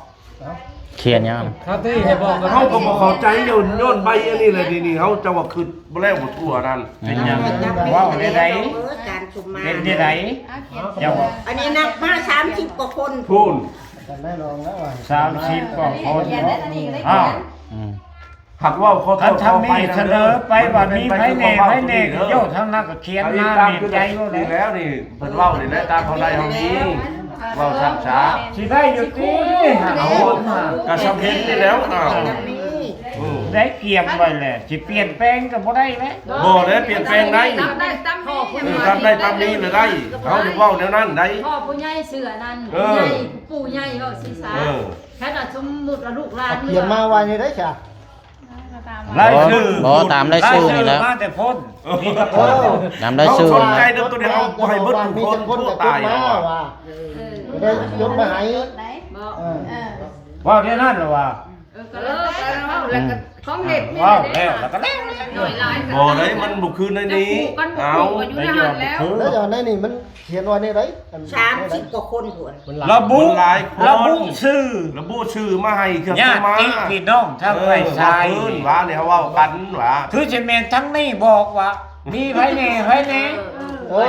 ຂຽນຫຍັງ? ທາງທີ່ໃຫ້ບອກ ເຮົາກໍບໍ່ເຂົ້າໃຈ ຍ້ອນ ຍ້ອນໃບອັນນີ້ແຫຼະ ນີ້ ນີ້ ເຮົາຈະວ່າຄິດບໍ່ແລ້ວບໍ່ທົ່ວນັ້ນ. ເປັນຫຍັງ? ເວົ້າໄດ້ໃດ? ເອີ ການຊຸມມາ ເປັນໄດ້ໃດ? ເຈົ້າ ອັນນີ້ນັບມາສາມສິບກວ່າຄົນ ພຸ້ນ ສາມສິບກວ່າຄົນ. ອ້າວ ອືມ ຫາກເວົ້າຂໍໂທດ ຄັນທາງນີ້ສະເໜີໄປວ່າມີໃຜແດ່ ໃຜແດ່ ໂຍ ທາງນັ້ນກໍຂຽນມາ ແມ່ນໃຈໂລດແຫຼະ. ນີ້ແລ້ວນີ້ ເພິ່ນເວົ້ານີ້ແຫຼະ ຕາມເຮົາໄດ້ເຮົາມີ ເວົ້າຊ້ຳຊາ ຊິໄດ້ຢູ່ຕິ? ເອົາ ກໍສຳເລັດນີ້ແລ້ວ. ອ້າວ ອືມ ໄດ້ກຽມໄວ້ແຫຼະ ຊິປ່ຽນແປງກໍບໍ່ໄດ້ແຫຼະ. ບໍ່ໄດ້ປ່ຽນແປງໄດ້ ຕາມໄດ້ຕາມມີ ເອີ ຕາມໄດ້ຕາມມີລະໄດ້. ເຮົາຈະເວົ້າແນວນັ້ນໄດ໋ ພໍ່ຜູ້ໃຫຍ່ເຊື່ອນັ້ນ ເອີ ຜູ້ໃຫຍ່ ຜູ້ປູ່ໃຫຍ່ເວົ້າຊີ້ຊະ. ເອີ ຄັນວ່າສົມມຸດວ່າລູກຫຼານ ຂຽນມາໄວ້ນີ້ໄດ້ຊະ ລາຍຊື່ ບໍ່ ບໍ່ ຕາມລາຍຊື່ນີ້ແຫຼະ ມາແຕ່ພຸ້ນ. ເອີ ມີແຕ່ຄົນ ເອີ ຕາມລາຍຊື່ ເຮົາສົນໃຈນຳຕົວນີ້ ເຮົາບໍ່ໃຫ້ເບິດທຸກຄົນ ໂທດຕາຍແລ້ວວ່າ ເອີ ໄດ້ຍົດມາໃຫ້ ເອີ ເອີ ເວົ້າແນວນັ້ນລະວ່າ ເອີ ກໍແລ້ວແຕ່ເວົ້າແລ້ວກໍ ອືມ ຂອງເຮັດນີ້ ເວົ້າແລ້ວລະກໍແລ້ວ ໜ້ອຍຫຼາຍ ບໍ່ໄດ້ ມັນບໍ່ຄືໃນນີ້. ເອົາ ແລ້ວຢູ່ໃນນີ້ມັນ ຂຽນວ່າແນວໃດ? ສາມສິບກວ່າຄົນພຸ້ນ ລະບຸ ລະບຸຊື່ ລະບຸຊື່ມາໃຫ້ເຄື່ອງ ຍາດຕິພີ່ນ້ອງທາງຝ່າຍຊາຍ ເອີ ວ່າເພິ່ນວ່ານີ້ ເຮົາເວົ້າກັນວ່າ ຄືຊິແມ່ນທາງນີ້ບອກວ່າ ມີໃຜແດ່ ໃຜແດ່. ເອີ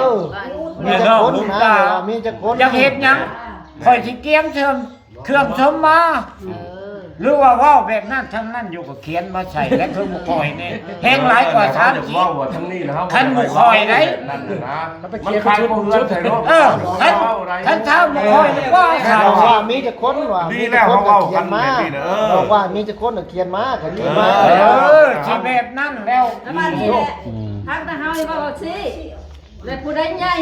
ມີຈັກຄົນນະ ມີຈັກຄົນ ຢາກເຮັດຫຍັງ ຂ້ອຍຊິກຽມເຊື່ອມ ເຄື່ອງສົມມາ ເອີ ຫຼືວ່າເວົ້າແບບນັ້ນທາງນັ້ນຢູ່ ກໍຂຽນມາໃສ່ ແລະຄືໝູ່ຂ້ອຍນີ້ແຮງຫຼາຍກວ່າສາມສິບ ເວົ້າວ່າທາງນີ້ນະ ຄັນໝູ່ຂ້ອຍໄດ໋ ມັນຂາຍບໍ່ເຮືອນໃສ່ລົດ. ເອີ ຄັນ ຄັນຖາມໝູ່ຂ້ອຍນີ້ວ່າ ວ່າມີຈັກຄົນວ່າ ດີແລ້ວເຮົາເວົ້າກັນແບບນີ້ນະ. ເອີ ບອກວ່າມີຈັກຄົນຂຽນມາ ກໍຂຽນມາ. ເອີ ຊິແບບນັ້ນແລ້ວ ອືມ ທາງແຕ່ເຮົານີ້ເວົ້າຊີ້ ແລະຜູ້ໃດໃຫຍ່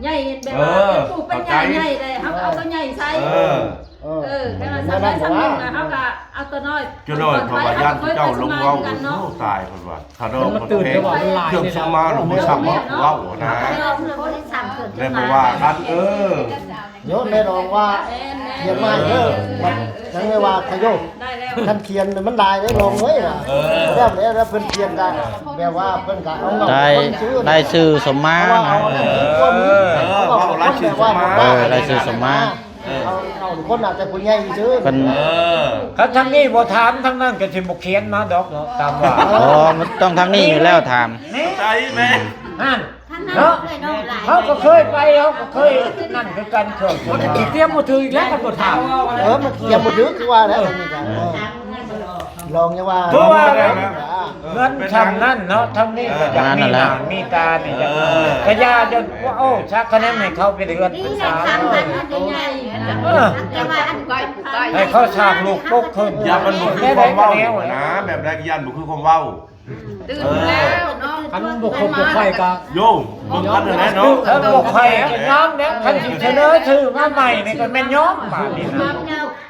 ໃຫຍ່ແບບວ່າ ເອີ ເປັນປູ່ເປັນຍ່າໃຫຍ່ໄດ໋ ເຮົາກໍເອົາຕົວໃຫຍ່ໃສ່. ເອີ ເອີ ເອີ ແຕ່ວ່າສຳໄດ້ສຳໜຶ່ງນະ ເຮົາກໍເອົາຕົວນ້ອຍ ເຈົ້ານ້ອຍ ເພາະວ່າຢ້ານເຈົ້າລົງເວົ້າ ໂອ້ ຕາຍເພິ່ນວ່າ ຖ້າດອກ ມັນຕື່ນ ເຄື່ອງຊຸມມາ ບໍ່ຊ້ຳເວົ້ານະ ແລະບໍ່ວ່າກັນ. ເອີ ໂຍມແມ່ນອງວ່າ ຂຽນມາເດີ ມັນຍັງໄດ້ວ່າຂະໂຍ ໄດ້ແລ້ວ ຄັນຂຽນມັນຫຼາຍເດ້ນ້ອງເອີຍວ່າ. ເອີ ແລ້ວ ແລ້ວ ແລ້ວເພິ່ນຂຽນກໍແບບວ່າເພິ່ນກໍເອົາ ລາຍ ລາຍຊື່ສົມມານະ. ເອີ ເວົ້າລາຍຊື່ສົມມາ ເອີ ລາຍຊື່ສົມມາ ເອີ ເອົາ ເອົາຄົນອາດຈະຜູ້ໃຫຍ່ຊື່ ເພິ່ນ ເອີ ຄັນທາງນີ້ບໍ່ຖາມ ທາງນັ້ນກໍຊິບໍ່ຂຽນມາດອກເນາະ ຕາມວ່າ. ອໍ ມັນຕ້ອງທາງນີ້ຢູ່ແລ້ວຖາມ ໃຈແມ່ ຫັ້ນ. ຄັນ ເນາະ ເຮົາກໍເຄີຍໄປ ເຮົາກໍເຄີຍນັ້ນຄືກັນ ເຄື່ອງ ມັນຕຽມບໍ່ຖືກອີກແລ້ວ ຄັນບໍ່ຖາມ ເອີ ມັນຕຽມບໍ່ຖືກ ຄືວ່າແລ້ວ ເອີ ລອງຢ່າວ່າ ຄືວ່າແລ້ວ ເງິນຊ່ຳນັ້ນເນາະ ທາງນີ້ກໍຢາກມີໜ້າມີຕານີ້ ເອີ ກໍຢ່າຈົນວ່າ ໂອ້ ຊັກຄະແນນໃຫ້ເຂົາເປັນເຮືອນເປັນຊານ ເອີ ແຕ່ວ່າອັນໃກ້ໃກ້ ໃຫ້ເຂົາສ້າງລູກປົກຂຶ້ນ ຢ້ານມັນບໍ່ຄືຄວາມເວົ້ານະ ແບບໃດກໍຢ້ານບໍ່ຄືຄວາມເວົ້າ ຕື່ນແລ້ວເນາະ ຄັນບໍ່ຄົບບໍ່ໄຂ້ກໍ ໂຍ ເບິ່ງກັນຫັ້ນແຫຼະເນາະ ຄັນບໍ່ໄຂ້ກໍຍອມແລ້ວ ຄັນຊິສະເໜີຊື່ມາໃໝ່ນີ້ກໍແມ່ນຍອມບາດນີ້ນະ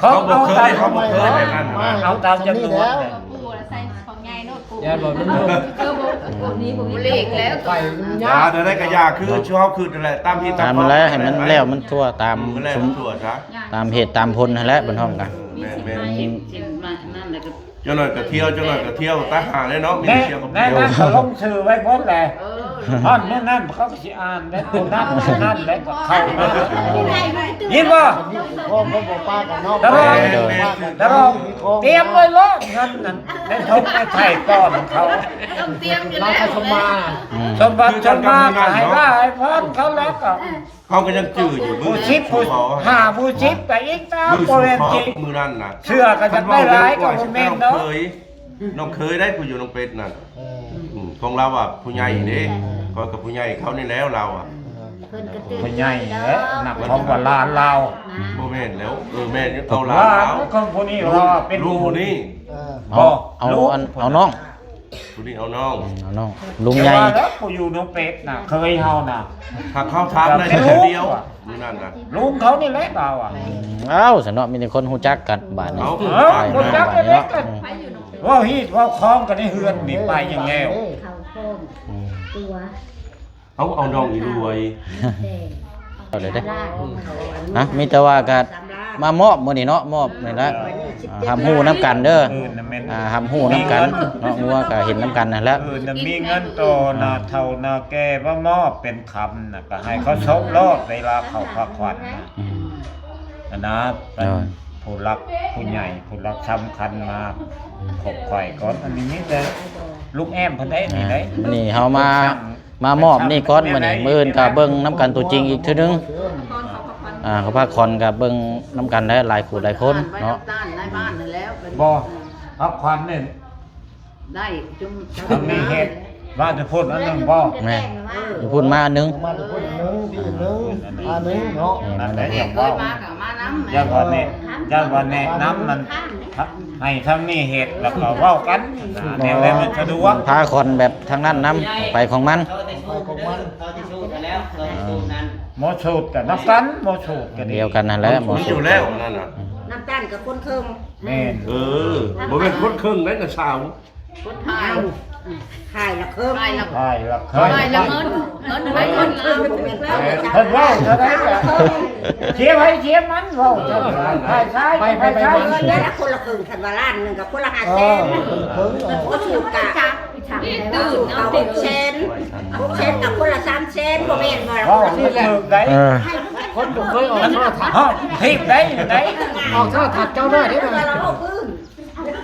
ເຂົາເອົາຕາມ ເຂົາບໍ່ເຄີຍ ເຂົາບໍ່ເຄີຍແບບນັ້ນນະ ເອົາຕາມຈຳນວນ ຢ້ານວ່າມັນບໍ່ ເອີ ບໍ່ ບໍ່ມີ ບໍ່ມີເລກແລ້ວ ໄປຍາກ ແນວໃດກໍຢ່າ ຄືເຮົາຄິດນັ້ນແຫຼະ ຕາມທີ່ຕາມ ຕາມນັ້ນແຫຼະ ໃຫ້ມັນແລ້ວມັນທົ່ວ ຕາມ ໃຫ້ມັນແລ້ວ ສົມ ມັນທົ່ວຊະ ຕາມເຫດຕາມຜົນຫັ້ນແຫຼະ ເພິ່ນຮ້ອງກັນ ແມ່ນໆ ອືມ ຈັ່ງໜ້ອຍກໍທ່ຽວ ຈັ່ງໜ້ອຍກໍທ່ຽວ ຕາຫາແລ້ວເນາະ ມີແມ່ ທ່ຽວກັບ ແມ່ນຳກໍລົງຊື່ໄວ້ໝົດແຫຼະ ເອີ ຮອດມື້ນັ້ນເຂົາກໍຊິອ່ານແລ້ວ ຜູ້ນັ້ນຜູ້ນັ້ນແລ້ວກໍເຂົ້າມາ ຍິນບໍ່? ຕະຫຼອດ ຕະຫຼອດ ຕຽມໄວ້ໂລດ ເງິນນັ້ນ ໄດ້ທົບໄດ້ໄຖ່ກ່ອນເຂົາ ຕ້ອງຕຽມຢູ່ແລ້ວ ລາວກໍສົມມາ ອືມ ສົມບັດສົມມາ ກໍໃຫ້ລາໃຫ້ພອນເຂົາແລ້ວກໍ ເຮົາກໍຍັງຈື່ຢູ່ ຜູ້ສິບຜູ້ຫ້າຜູ້ສິບໄປອີກຕາມ ບໍ່ແມ່ນຈິງ ມື້ນັ້ນນະ ເຊື່ອກໍຢາກໄດ້ຫຼາຍກໍບໍ່ແມ່ນດອກ ນ້ອງເຂີຍ ນ້ອງເຂີຍໄດ້ຜູ້ຢູ່ນ້ອງເປັດນັ້ນ ເອີ ອືມ ຂອງລາວວ່າຜູ້ໃຫຍ່ເດ້ ຂ້ອຍກັບຜູ້ໃຫຍ່ເຂົານີ້ແລ້ວລາວອະ ເອີ ເພິ່ນກໍຕື່ນ ຜູ້ໃຫຍ່ແຫຼະ ນັບຂອງວ່າຫຼານລາວ ບໍ່ແມ່ນແລ້ວ ເອີ ແມ່ນ ເອົາຫຼານລາວ ຂອງຜູ້ນີ້ວ່າເປັນ ລຸງຜູ້ນີ້ ເອີ ບໍ່ ເອົາ ເອົາອັນ ເອົານ້ອງ ຜູ້ນີ້ເອົານ້ອງ ເອົານ້ອງ ລຸງໃຫຍ່ ແຕ່ວ່າແລ້ວຜູ້ຢູ່ນ້ອງເປັດນະ ເຄີຍເຮົານະ ຫາກເຮົາຖາມໄດ້ ແຕ່ເທື່ອດຽວ ມື້ນັ້ນນະ ລຸງເຂົານີ້ແຫຼະລາວອະ ອືມ ເອົ້າ ຊັ້ນເນາະ ມີແຕ່ຄົນຮູ້ຈັກກັນບາດນີ້ ເອົ້າ ໄປ ຮູ້ຈັກກັນເນາະ ອືມ ເວົ້າຮີດເວົ້າຄອງກັນໃນເຮືອນນີ້ໄປຢ່າງແລ້ວ ອືມ ເອົາ ເອົານ້ອງອີລວຍ ເອົາເລີຍເດ້ ນະ ມີແຕ່ວ່າກໍມາມອບມື້ນີ້ເນາະ ມອບນີ້ລະ ອ່າ ຮັບຮູ້ນຳກັນເດີ ເອີ ນັ້ນແມ່ນ ອ່າ ຮັບຮູ້ນຳກັນເນາະ ງົວກໍເຫັນນຳກັນຫັ້ນແຫຼະ ເອີ ນັ້ນມີເງິນຕໍ່ໜ້າເຖົ້າໜ້າແກ່ມາມອບເປັນຄຳນະ ກໍໃຫ້ເຂົາສົບໂລດ ເວລາເຂົາພາຂວັນນະ ອືມ ອັນນະ ເອີ ຜູ້ຫຼັກຜູ້ໃຫຍ່ ຜູ້ຫຼັກສຳຄັນມາພົບຂ້ອຍກ່ອນ ອັນນີ້ມີແຕ່ລຸງແອມເພິ່ນໄດ້ນີ້ໄດ້ ມື້ນີ້ເຮົາມາ ມາມອບນີ້ກ່ອນ ມື້ນີ້ ມື້ອື່ນກໍເບິ່ງນຳກັນຕົວຈິງອີກເທື່ອໜຶ່ງ ອ່າ ເຂົາພາຂວັນກໍເບິ່ງນຳກັນໄດ້ຫຼາຍຄູ່ຫຼາຍຄົນເນາະ ບໍ່ ພາຂວັນນີ້ໄດ້ຈຸ່ມ ມີເຮັດ ວ່າຈະພຸດອັນໜຶ່ງບໍ່ ແມ່ນ ຢູ່ພຸ້ນມາອັນໜຶ່ງ ມາແຕ່ພຸ້ນອັນໜຶ່ງ ທີ່ອັນໜຶ່ງ ອັນໜຶ່ງເນາະ ນັ້ນແຫຼະ ເຄີຍມາກໍມານຳ ຢ້ານວ່າແນະ ຢ້ານວ່າແນະນຳມັນ ໃຫ້ທາງນີ້ເຮັດ ແລ້ວກໍເວົ້າກັນ ແນວໃດມັນສະດວກ ພາຂວັນແບບທາງນັ້ນນຳ ໄປຂອງມັນ ໄປຂອງມັນ ໝໍສູດກໍນຳກັນ ໝໍສູດກໍດີ ດຽວກັນນັ້ນແຫຼະ ໝໍສູດ ຢູ່ແລ້ວນັ້ນນະ ອືມ ນ້ຳຕານກັບຄົນເຄິ່ງ ແມ່ນ ເອີ ບໍ່ແມ່ນຄົນເຄິ່ງໃດນະສາວ ຄົນຖ່າຍ ຖ່າຍລະເຄິ່ງ ຖ່າຍລະເຄິ່ງ ເພິ່ນເວົ້າເທົ່າໃດກໍ ເສຍໃຜເສຍມັນ ເວົ້າເທົ່າໃດ ຖ່າຍຊ້າຍ ໄປ ໄປ ໄປ ຖ່າຍຊ້າຍ ຄົນລະເຄິ່ງ ຄັນວ່າລ້ານໜຶ່ງກໍຄົນລະຫ້າແສນ ເອີ ເອີ ບໍ່ຖືກກະ ນີ້ຕື່ມເນາະ ຫົກແສນ ຫົກແສນກັບຄົນລະສາມແສນ ບໍ່ແມ່ນບໍ່ລະ ເວົ້າຖືກໄດ໋ ເອີ ຄົນບໍ່ເຄີຍອອກໂທລະທັດ ຮອດ ຜິດໄດ໋ ໄດ໋ ອອກໂທລະທັດເຈົ້າໜ້ອຍເດ້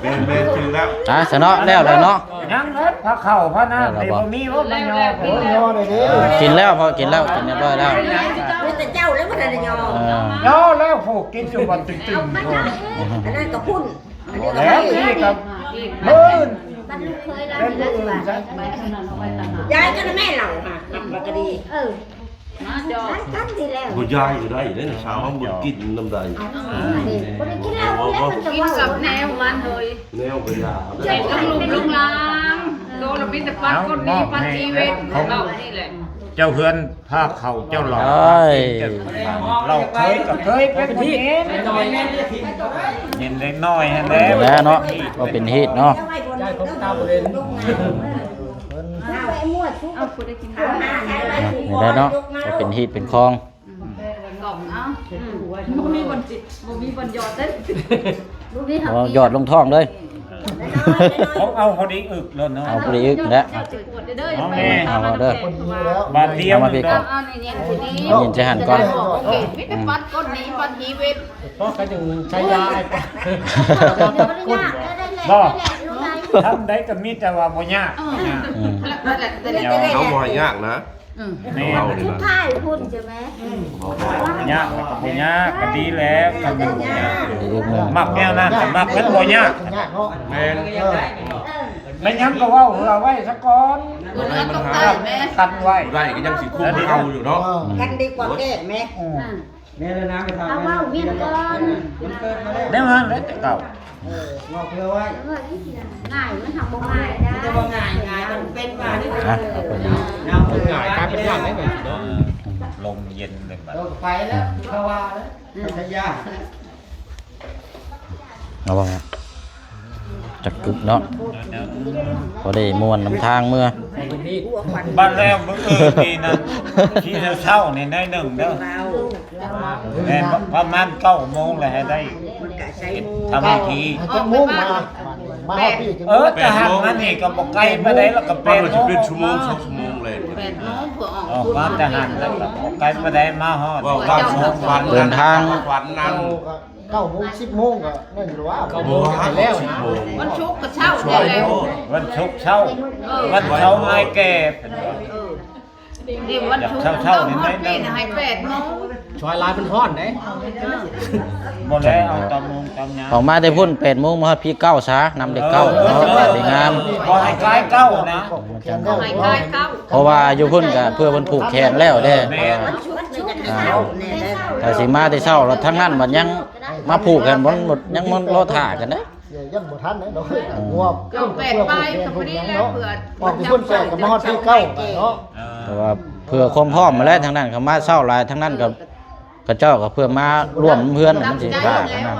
ແມ່ນໆ ຖືກແລ້ວ ອ່າ ຊະເນາະ ແລ້ວແລ້ວເນາະ ຍັງເນາະ ພາເຂົ້າພານ້ຳນີ້ບໍ່ມີບໍ່ມາຍໍ ໂອ້ຍ ຍໍໄດ້ເດ້ ກິນແລ້ວ ພໍກິນແລ້ວ ກິນຮຽບຮ້ອຍແລ້ວ ມີແຕ່ເຈົ້າແລ້ວບໍ່ທັນໄດ້ຍໍ ເອີ ຍໍແລ້ວ ຜູ້ກິນຢູ່ວັດຕຶງໆ ອັນນັ້ນກໍພຸ້ນ ອັນນີ້ກໍ ແລ້ວ ນີ້ກໍມື້ອື່ນ ເປັນມື້ອື່ນຊະ ຢາຍກັນແມ່ເລົ່າຫາ ມັນກໍດີ ເອີ ມາຈອກ ກັນດີແລ້ວ ບໍ່ຢາຍກໍໄດ້ເດ້ ສາວເຮົາບໍ່ກິນນຳໃດ ບໍ່ໄດ້ກິນເຫຼົ້າແລ້ວ ກິນກັບແນວມັນເຮີຍ ແນວກໍຢາ ເຈັບກັບລຸງລຸງລາງ ໂຕລະມີແຕ່ປັດຄົນນີ້ປັດຊີວິດ ເວົ້ານີ້ແຫຼະ ເຈົ້າເຮືອນພາເຂົ້າເຈົ້າຫຼອກ ເອີຍ ເຫຼົ້າເຄີຍກໍເຄີຍເປັນຜູ້ຍິງ ຍິງເດັກນ້ອຍຫັ້ນແຫຼະ ແລ້ວເນາະ ກໍເປັນຮີດເນາະ ເອົາໄປໝົດ ເອົາໄປກິນ ອ່ະ ນີ້ແຫຼະເນາະ ກໍເປັນຮີດເປັນຄອງ ອືມ ກອງເອົາ ອືມ ບໍ່ມີບ່ອນຈິ ບໍ່ມີບ່ອນຢອດເດ້ ບໍ່ມີ ເອົາ ຢອດລົງທ້ອງເລີຍ ເອົາ ເອົາພໍດີອຶກໂລດເນາະ ເອົາພໍດີອຶກແຫຼະ ເອົາແມ່ ເອົາເດີ ບາດດຽວ ເອົາມາພີ້ກ່ອນ ເອົານີ້ ນີ້ ນີ້ ໃສ່ຫັ້ນກ່ອນ ໂອເຄ ມີແຕ່ປັດກົ້ນນີ້ ປັດຊີວິດ ພໍກໍຈຶ່ງໃຊ້ຢາ ບໍ່ ທຳໃດກໍມີແຕ່ວ່າບໍ່ຍາກ ເອີ ອືມ ເຮົາບໍ່ໃຫ້ຍາກນະ ອືມ ແມ່ນ ສຸດທ້າຍພຸ້ນໃຊ່ໄໝ? ອືມ ຍາກກໍບໍ່ຍາກ ກໍດີແລ້ວ ຄັນມັນບໍ່ຍາກ ມັກແນວນັ້ນກໍມັກ ມັນບໍ່ຍາກ ຍາກເນາະ ແມ່ນ ເອີ ແມ່ນຫຍັງກໍເວົ້າເພື່ອໄວ້ຊະກ່ອນ ເອີ ກັນໄວ້ ບໍ່ໄດ້ກໍຍັງຊິຄຸມເກົ່າຢູ່ເນາະ ເອີ ກັນດີກວ່າແກ້ແມ ອືມ ແມ່ນແລ້ວນາ ໄປຖາມ ເອົາເວົ້າວຽນກ່ອນ ມັນເກີດມາແລ້ວ ແນວນັ້ນແຫຼະແຕ່ເກົ່າ ເອີ ເວົ້າເພື່ອໄວ້ ງ່າຍ ມັນຫາກບໍ່ງ່າຍນະ ມີແຕ່ວ່າງ່າຍ ງ່າຍ ມັນເປັນວ່ານີ້ ອ່ະ ເອົາໄປ ເອົາ ງ່າຍ ກາຍເປັນຍາກໄດ້ບັດນີ້ເນາະ ລົມເຢັນເລີຍບັດ ເອີ ໄປແລ້ວ ເຂົາວ່າແລ້ວ ພັດທະຍາ ເອົາວ່າ ຈັກກຶບເນາະ ພໍໄດ້ມ່ວນນຳທາງເມືອ ບັດແລ້ວມື້ອື່ນນີ້ນະ ທີ່ເຊົ້າໆນີ້ໜ້ອຍໜຶ່ງເດີ ແມ່ນປະມານເກົ້າໂມງແລ້ວໃຫ້ໄດ້ ທຳພິທີ ຈັກໂມງມາ ມາຮອດພີ້ ເອີ ແຕ່ຫາກມານີ້ກໍບໍ່ໄກປານໃດ ແລ້ວກໍແປດໂມງ ຊິເປັນຊົ່ວໂມງ ສອງຊົ່ວໂມງແລ້ວ ແປດໂມງເພື່ອອອກ ອອກມາແຕ່ຫັ້ນແລ້ວກໍບໍ່ໄກປານໃດ ມາຮອດ ເວົ້າຕາມຄວາມຝັນ ເດີນທາງ ຄວາມຝັນນັ້ນ ເກົ້າໂມງ ສິບໂມງກໍນັ້ນຢູ່ແລ້ວ ເກົ້າໂມງກໍໄປແລ້ວນະ ສິບໂມງ ວັນສຸກກໍເຊົ້າແລ້ວ ວັນສຸກເຊົ້າ ເອີ ວັນເສົາໃຫ້ແກ່ ເອີ ນີ້ວັນສຸກເຊົ້າໆນີ້ ເຮົາຮອດພີ້ນະໃຫ້ແປດໂມງ ຊອຍລາຍມັນຮ້ອນເດ້ ບໍ່ແລ້ວເອົາຕາມໂມງຕາມຍາມ ອອກມາແຕ່ພຸ້ນແປດໂມງ ມາຮອດພີ້ເກົ້າຊະ ນຳເລກເກົ້າເນາະ ເອີ ດີງາມ ບໍ່ໃຫ້ກາຍເກົ້ານະ ບໍ່ໃຫ້ກາຍເກົ້າ ເພາະວ່າຢູ່ພຸ້ນກໍເພື່ອເພິ່ນຜູກແຂນແລ້ວເດ້ ແມ່ນ ອ່າ ຖ້າຊິມາແຕ່ເຊົ້າ ແລ້ວທາງນັ້ນບັດຍັງມາຜູກແຂນ ຍັງມາລໍຖ້າກັນເດ້ ຢ້ານບໍ່ທັນເດ້ ອືມ ງວບ ເກົ້າແປດປາຍກໍພໍດີແລ້ວ ເພື່ອອອກພຸ້ນແປດກໍມາຮອດພີ້ເກົ້າເນາະ ເອີ ເພາະວ່າເພື່ອຄວາມພ້ອມຫັ້ນແຫຼະ ທາງນັ້ນກໍມາເຊົ້າຫຼາຍ ທາງນັ້ນກໍ ເຂົາເຈົ້າກໍເພື່ອມາຮ່ວມເຮືອນ ມັນຊິຖ້າກັນນະ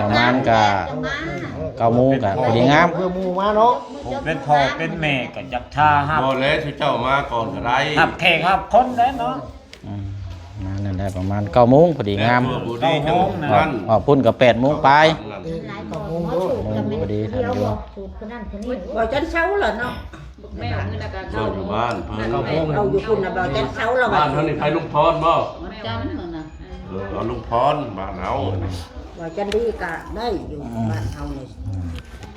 ປະມານກະເກົ້າໂມງກະພໍດີງາມ ເພື່ອໝູ່ມາເນາະ ຜູ້ເປັນພໍ່ເປັນແມ່ກໍຢາກຖ້າຮັບ ບໍ່ແລ້ວ ຊຸເຈົ້າມາກ່ອນກໍໄດ້ ຮັບແຂກຮັບຄົນແຫຼະເນາະ ອືມ ມານັ້ນແຫຼະ ປະມານເກົ້າໂມງພໍດີງາມ ເກົ້າໂມງນະ ອອກພຸ້ນກໍແປດໂມງປາຍ ເກົ້າໂມງໂລດ ພໍດີທັນຢູ່ ບໍ່ຈັນເຊົາລະເນາະ ແມ່ມື້ນະກະເຂົ້າຢູ່ບ້ານເພິ່ນ ເອົາຢູ່ພຸ້ນນະ ບໍ່ຈັນເຊົາລະ ບ້ານເຮົານີ້ໄປລຸງພອນບໍ່ ວັນຈັນນະ ເອີ ເອົາລຸງພອນບ້ານເຮົາ ບໍ່ຈັນດີກະໄດ້ຢູ່ ອືມ ບ້ານເຮົານີ້ ອືມ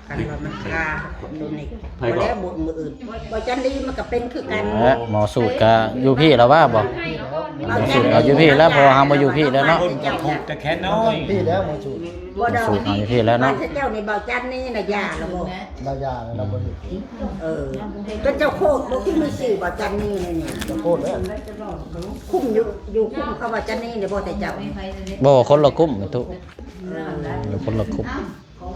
ຄັນວ່າມັນຄາຕົວນີ້ ໄປ ບໍ່ແລ້ວມື້ອື່ນ ບໍ່ຈັນດີມັນກະເປັນຄືກັນ ແລະໝໍສູດກະຢູ່ພີ້ລະວ່າບໍ່ ໝໍສູດເອົາຢູ່ພີ້ແລ້ວ ເພາະວ່າເຮົາບໍ່ຢູ່ພີ້ແລ້ວເນາະ ຄົນກະຜູກແຕ່ແຂນນ້ອຍ ພີ້ແລ້ວໝໍສູດ ໝໍສູດເອົາຢູ່ພີ້ແລ້ວເນາະ ເຈົ້ານີ້ບໍ່ຈັນນີ້ນະ ຢ່າລະບໍ່ ລາວຢ່າແລ້ວ ລາວບໍ່ເຮັດ ເອີ ເປັນເຈົ້າໂຄດບໍ່ ຄືມີຊື່ວ່າຈັນນີ້ນີ້ ເຈົ້າໂຄດເດີ ຄຸມຢູ່ ຢູ່ຄຸມເຂົາວ່າຈັນນີ້ນີ້ບໍ່ ແຕ່ເຈົ້າ ບໍ່ ຄົນລະກຸ່ມແມ່ນຕຸ ເອີ ຢູ່ຄົນລະກຸ່ມ ອື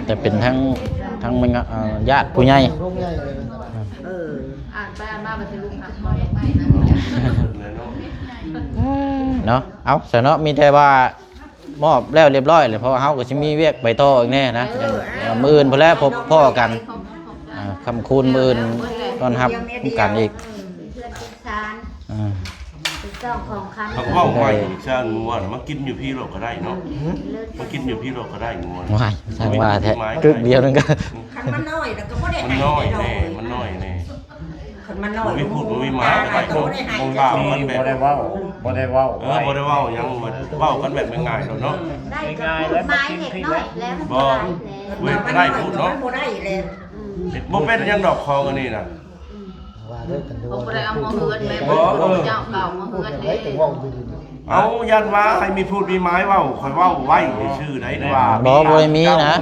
ມ ແຕ່ເປັນທັງ ທັງແມ່ນ ເອີ ຍາດຜູ້ໃຫຍ່ ເອີ ອ່ານໄປອ່ານມາບັດນີ້ລຸງຮັກມາດອກໄມ້ນະ ເນາະ ເອົາ ຊະເນາະ ມີແຕ່ວ່າ ມອບແລ້ວລຽບຮ້ອຍແລ້ວ ເພາະວ່າເຮົາກໍຊິມີວຽກໄປຕໍ່ອີກແນ່ນະ ເອີ ມື້ອື່ນພຸ້ນແຫຼະພົບພໍ້ກັນ ອ່າ ຄ່ຳຄືນມື້ອື່ນຕ້ອນຮັບກັນອີກ ເອີ ເປັນເຮືອນເປັນຊານ ອ່າ ເປັນຊ່ອງຂອງຄຳ ເຂົາເວົ້າໃໝ່ ຊານງົວນະ ມາກິນຢູ່ພີ້ໂລດກໍໄດ້ເນາະ ມາກິນຢູ່ພີ້ໂລດກໍໄດ້ງົວນະ ວ້າຍ ຊ່າງວ່າແທ້ ກຶກດຽວໜຶ່ງກໍ ຄັນມັນນ້ອຍແລ້ວກໍບໍ່ໄດ້ໃຫ້ ມັນນ້ອຍແນ່ ມັນນ້ອຍແນ່ ຄັນມັນນ້ອຍ ບໍ່ມີພູດບໍ່ມີໝາຍ ບໍ່ໄດ້ໃຫ້ ບໍ່ໄດ້ເວົ້າ ບໍ່ໄດ້ເວົ້າ ເອີ ບໍ່ໄດ້ເວົ້າຫຍັງ ເວົ້າກັນແບບງ່າຍໆໂລດເນາະ ໄດ້ກໍພູດໝາຍເລັກນ້ອຍແລ້ວ ບໍ່ ເວົ້າກໍໄດ້ພູດເນາະ ບໍ່ໄດ້ແລ້ວ ອືມ ບໍ່ເປັນຫຍັງດອກຂອງອັນນີ້ນະ ວ່າເດີກັນ ບໍ່ໄດ້ເອົາມາເຮືອນແມ່ ບໍ່ ເອີ ເຈົ້າເກົ່າມາເຮືອນເດ້ ເອົາ ຢ້ານວ່າໃຫ້ມີພູດມີໝາຍເວົ້າ ຂ້ອຍເວົ້າໄວ້ຊື່ໆໄດ໋ວ່າ ບໍ່ ບໍ່ໄດ້ມີນະ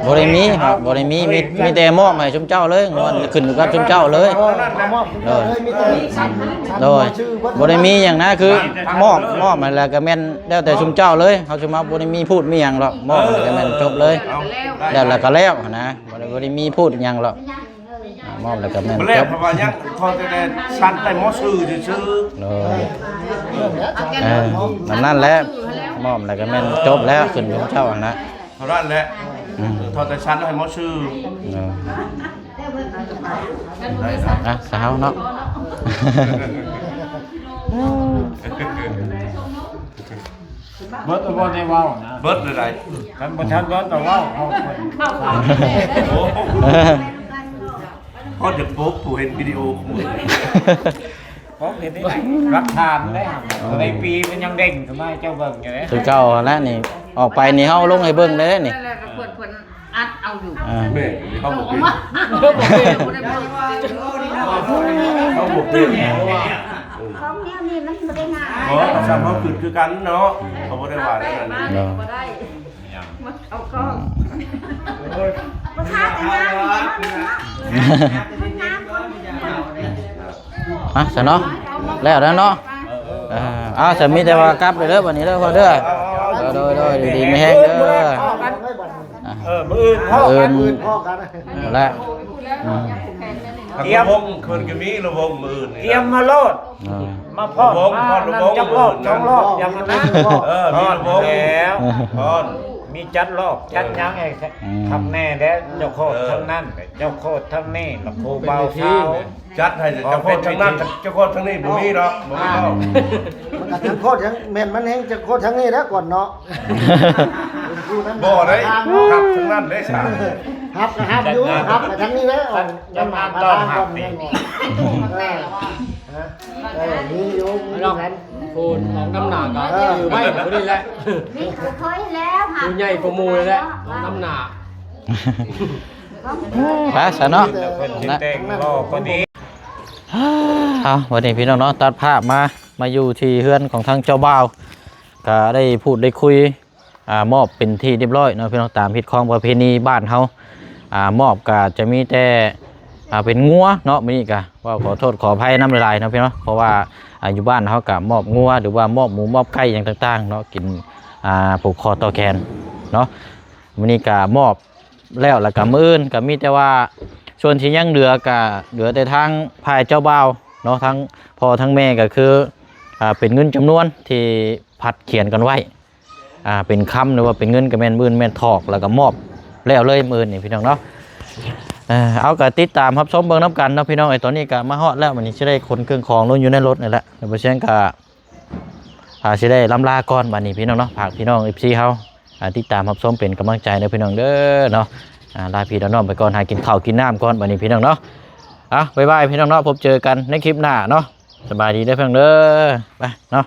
ບໍ່ໄດ້ມີ ບໍ່ໄດ້ມີ ມີ ມີແຕ່ມອບໃຫ້ຊຸມເຈົ້າເລີຍ ຂຶ້ນຢູ່ກັບຊຸມເຈົ້າເລີຍ ໂດຍ ໂດຍ ບໍ່ໄດ້ມີຫຍັງນະ ຄືມອບ ມອບໃຫ້ແລ້ວກໍແມ່ນແລ້ວແຕ່ຊຸມເຈົ້າເລີຍ ເຮົາຊິມາບໍ່ໄດ້ມີພູດມີຫຍັງດອກ ມອບໃຫ້ແລ້ວກໍແມ່ນຈົບເລີຍ ແລ້ວ ແລ້ວກໍແລ້ວຫັ້ນນະ ບໍ່ໄດ້ ບໍ່ໄດ້ມີພູດຫຍັງດອກ ອ່າ ມອບແລ້ວກໍແມ່ນ ບໍ່ແລ້ວ ຈົບ ເພາະວ່າຍັງພໍແຕ່ຊັ້ນໄດ້ໝໍຊື່ຊື່ ໂດຍ ເອີ ແບບນັ້ນແຫຼະ ມອບແລ້ວກໍແມ່ນຈົບແລ້ວ ຂຶ້ນຢູ່ເຈົ້າຫັ້ນນະ ເທົ່ານັ້ນແຫຼະ ອືມ ພໍແຕ່ຊັ້ນໃຫ້ໝໍຊື່ ໂດຍ ອ່ະ ຊາວເນາະ ເບິດແລ້ວບໍ່ໄດ້ເວົ້ານະ ເບິດແລ້ວໃດ ຄັນບໍ່ທັນເບິດກໍເວົ້າ ເຮົາເພິ່ນ ໂອ້ ພໍຈະປົກຜູ້ເຫັນວິດີໂອ ປົກເຫັນໄດ້ ຫຼັກຖານໄດ້ ໃນປີມັນຍັງເດັ່ງຂຶ້ນມາໃຫ້ເຈົ້າເບິ່ງຢູ່ເດ້ ຄືເກົ່າຫັ້ນແຫຼະນີ້ ອອກໄປນີ້ເຮົາລົງໃຫ້ເບິ່ງໄດ້ນີ້ ແລ້ວກໍເພິ່ນ ເພິ່ນອັດເອົ ອ່າ ແມ່ນ ເຮົາບໍ່ເປັນ ເຮົາບໍ່ເປັນ ເຮົາບໍ່ເປັນ ຂອງແນວນີ້ມັນບໍ່ໄດ້ງ່າຍ ບໍ່ ກໍຊ່ຳເຮົາຄິດຄືກັນເນາະ ເຮົາບໍ່ໄດ້ວ່າແນວນັ້ນ ເນາະ ບໍ່ໄດ້ ມາເອົາກ້ອງ ບໍ່ຖ້າແຕ່ງາມນີ້ເນາະ ງາມຄົນນີ້ ອ່ະ ຊັ້ນເນາະ ແລ້ວແລ້ວເນາະ ເອີ ເອົາ ຊັ້ນມີແຕ່ວ່າກັບເດີ ບັດນີ້ເດີ ພໍ່ເດີ ໂດຍ ໂດຍ ຢູ່ດີມີແຮງເດີ ອ່ະ ເອີ ມື້ອື່ນພໍ້ກັນ ມື້ອື່ນພໍ້ກັນ ແລ້ວ ອືມ ລຳວົງເພິ່ນກໍມີລຳວົງມື້ອື່ນນີ້ ຕຽມມາໂລດ ເອີ ມາພ້ອມ ລຳວົງ ມານັ້ນຈັກລອບ ສອງລອບ ຢ່າງນັ້ນ ເອີ ມີລຳວົງ ແລ້ວ ພ້ອມ ມີຈັດລອບ ຈັດຫຍັງໃຫ້ ອືມ ຄັກແນ່ແດ່ ເຈົ້າໂຄດ ເອີ ທາງນັ້ນ ເຈົ້າໂຄດທາງນີ້ ລະຜູ້ບ່າວສາວ ຈັດໃຫ້ເຈົ້າໂຄດທາງນັ້ນ ເຈົ້າໂຄດທາງນີ້ ບໍ່ມີດອກ ບໍ່ມີດອກ ມັນກໍທັງໂຄດທັງ ແມ່ນມັນແຮ່ງຈັກໂຄດທາງນີ້ແຫຼະກ່ອນເນາະ ບໍ່ໄດ້ ຮັບທາງນັ້ນເດ້ຊະ ຮັບກໍຮັບຢູ່ ຮັບໄປທາງນີ້ແຫຼະ ຈະມາຕ້ອນຮັບນີ້ ເອີ ເອີ ມີຢູ່ ມີຢູ່ ໂອ້ ອອກນຳໜ້າກໍ ເອີ ຖືໄວ້ຜູ້ນີ້ແຫຼະ ນີ້ຄືເຄີຍແລ້ວ ຜູ້ໃຫຍ່ກວ່າໝູ່ແຫຼະ ອອກນຳໜ້າ ໄປຊະເນາະ ເພິ່ນຊິແຕ່ງລໍກໍດີ ເອົາ ບັດນີ້ພີ່ນ້ອງເນາະ ຕັດພາບມາ ມາຢູ່ທີ່ເຮືອນຂອງທາງເຈົ້າບ່າວ ກໍໄດ້ພູດໄດ້ຄຸຍ ອ່າ ມອບເປັນທີ່ຮຽບຮ້ອຍເນາະພີ່ນ້ອງ ຕາມຮີດຄອງປະເພນີບ້ານເຮົາ ອ່າ ມອບກໍຈະມີແຕ່ ອ່າ ເປັນງົວເນາະ ມື້ນີ້ກໍເວົ້າຂໍໂທດຂໍອະໄພນຳຫຼາຍໆເນາະພີ່ນ້ອງ ເພາະວ່າ ອ່າ ຢູ່ບ້ານເຮົາກໍມອບງົວ ຫຼືວ່າມອບໝູມອບໄກ່ຫຍັງຕ່າງໆເນາະ ກິນ ອ່າ ຜູກຄໍຕໍ່ແຂນເນາະ ມື້ນີ້ກໍມອບ ແລ້ວ ແລ້ວກະມື້ອື່ນກະມີແຕ່ວ່າ ສ່ວນທີ່ຍັງເຫຼືອກະເຫຼືອແຕ່ທາງຝ່າຍເຈົ້າບ່າວເນາະ ທັງພໍ່ທັງແມ່ກະຄື ອ່າ ເປັນເງິນຈຳນວນທີ່ພັດຂຽນກັນໄວ້ ອ່າ ເປັນຄຳ ຫຼືວ່າເປັນເງິນກະແມ່ນໝື່ນແມ່ນຖອກ ແລ້ວກະມອບແລ້ວເລີຍມື້ອື່ນນີ້ພີ່ນ້ອງເນາະ ເອົາ ກະຕິດຕາມຮັບຊົມເບິ່ງນຳກັນເນາະພີ່ນ້ອງເອີຍ ຕອນນີ້ກະມາຮອດແລ້ວ ບັດນີ້ຊິໄດ້ຂົນເຄື່ອງຂອງລົງຢູ່ໃນລົດນີ້ແຫຼະ ແລ້ວບໍ່ແຊງກະ ອ່າ ຊິໄດ້ລ່ຳລາກ່ອນບັດນີ້ພີ່ນ້ອງເນາະ ຝາກພີ່ນ້ອງເອັຟຊີເຮົາ ອ່າ ຕິດຕາມຮັບຊົມເປັນກຳລັງໃຈເດີພີ່ນ້ອງເດີເນາະ ອ່າ ລາພີ່ລານ້ອງໄປກ່ອນ ຫາກິນເຂົ້າກິນນ້ຳກ່ອນບັດນີ້ພີ່ນ້ອງເນາະ ອ່ະ ບາຍບາຍພີ່ນ້ອງເນາະ ພົບເຈີກັນໃນຄລິບໜ້າເນາະ ສະບາຍດີເດີພີ່ນ້ອງເດີ ໄປເນາະ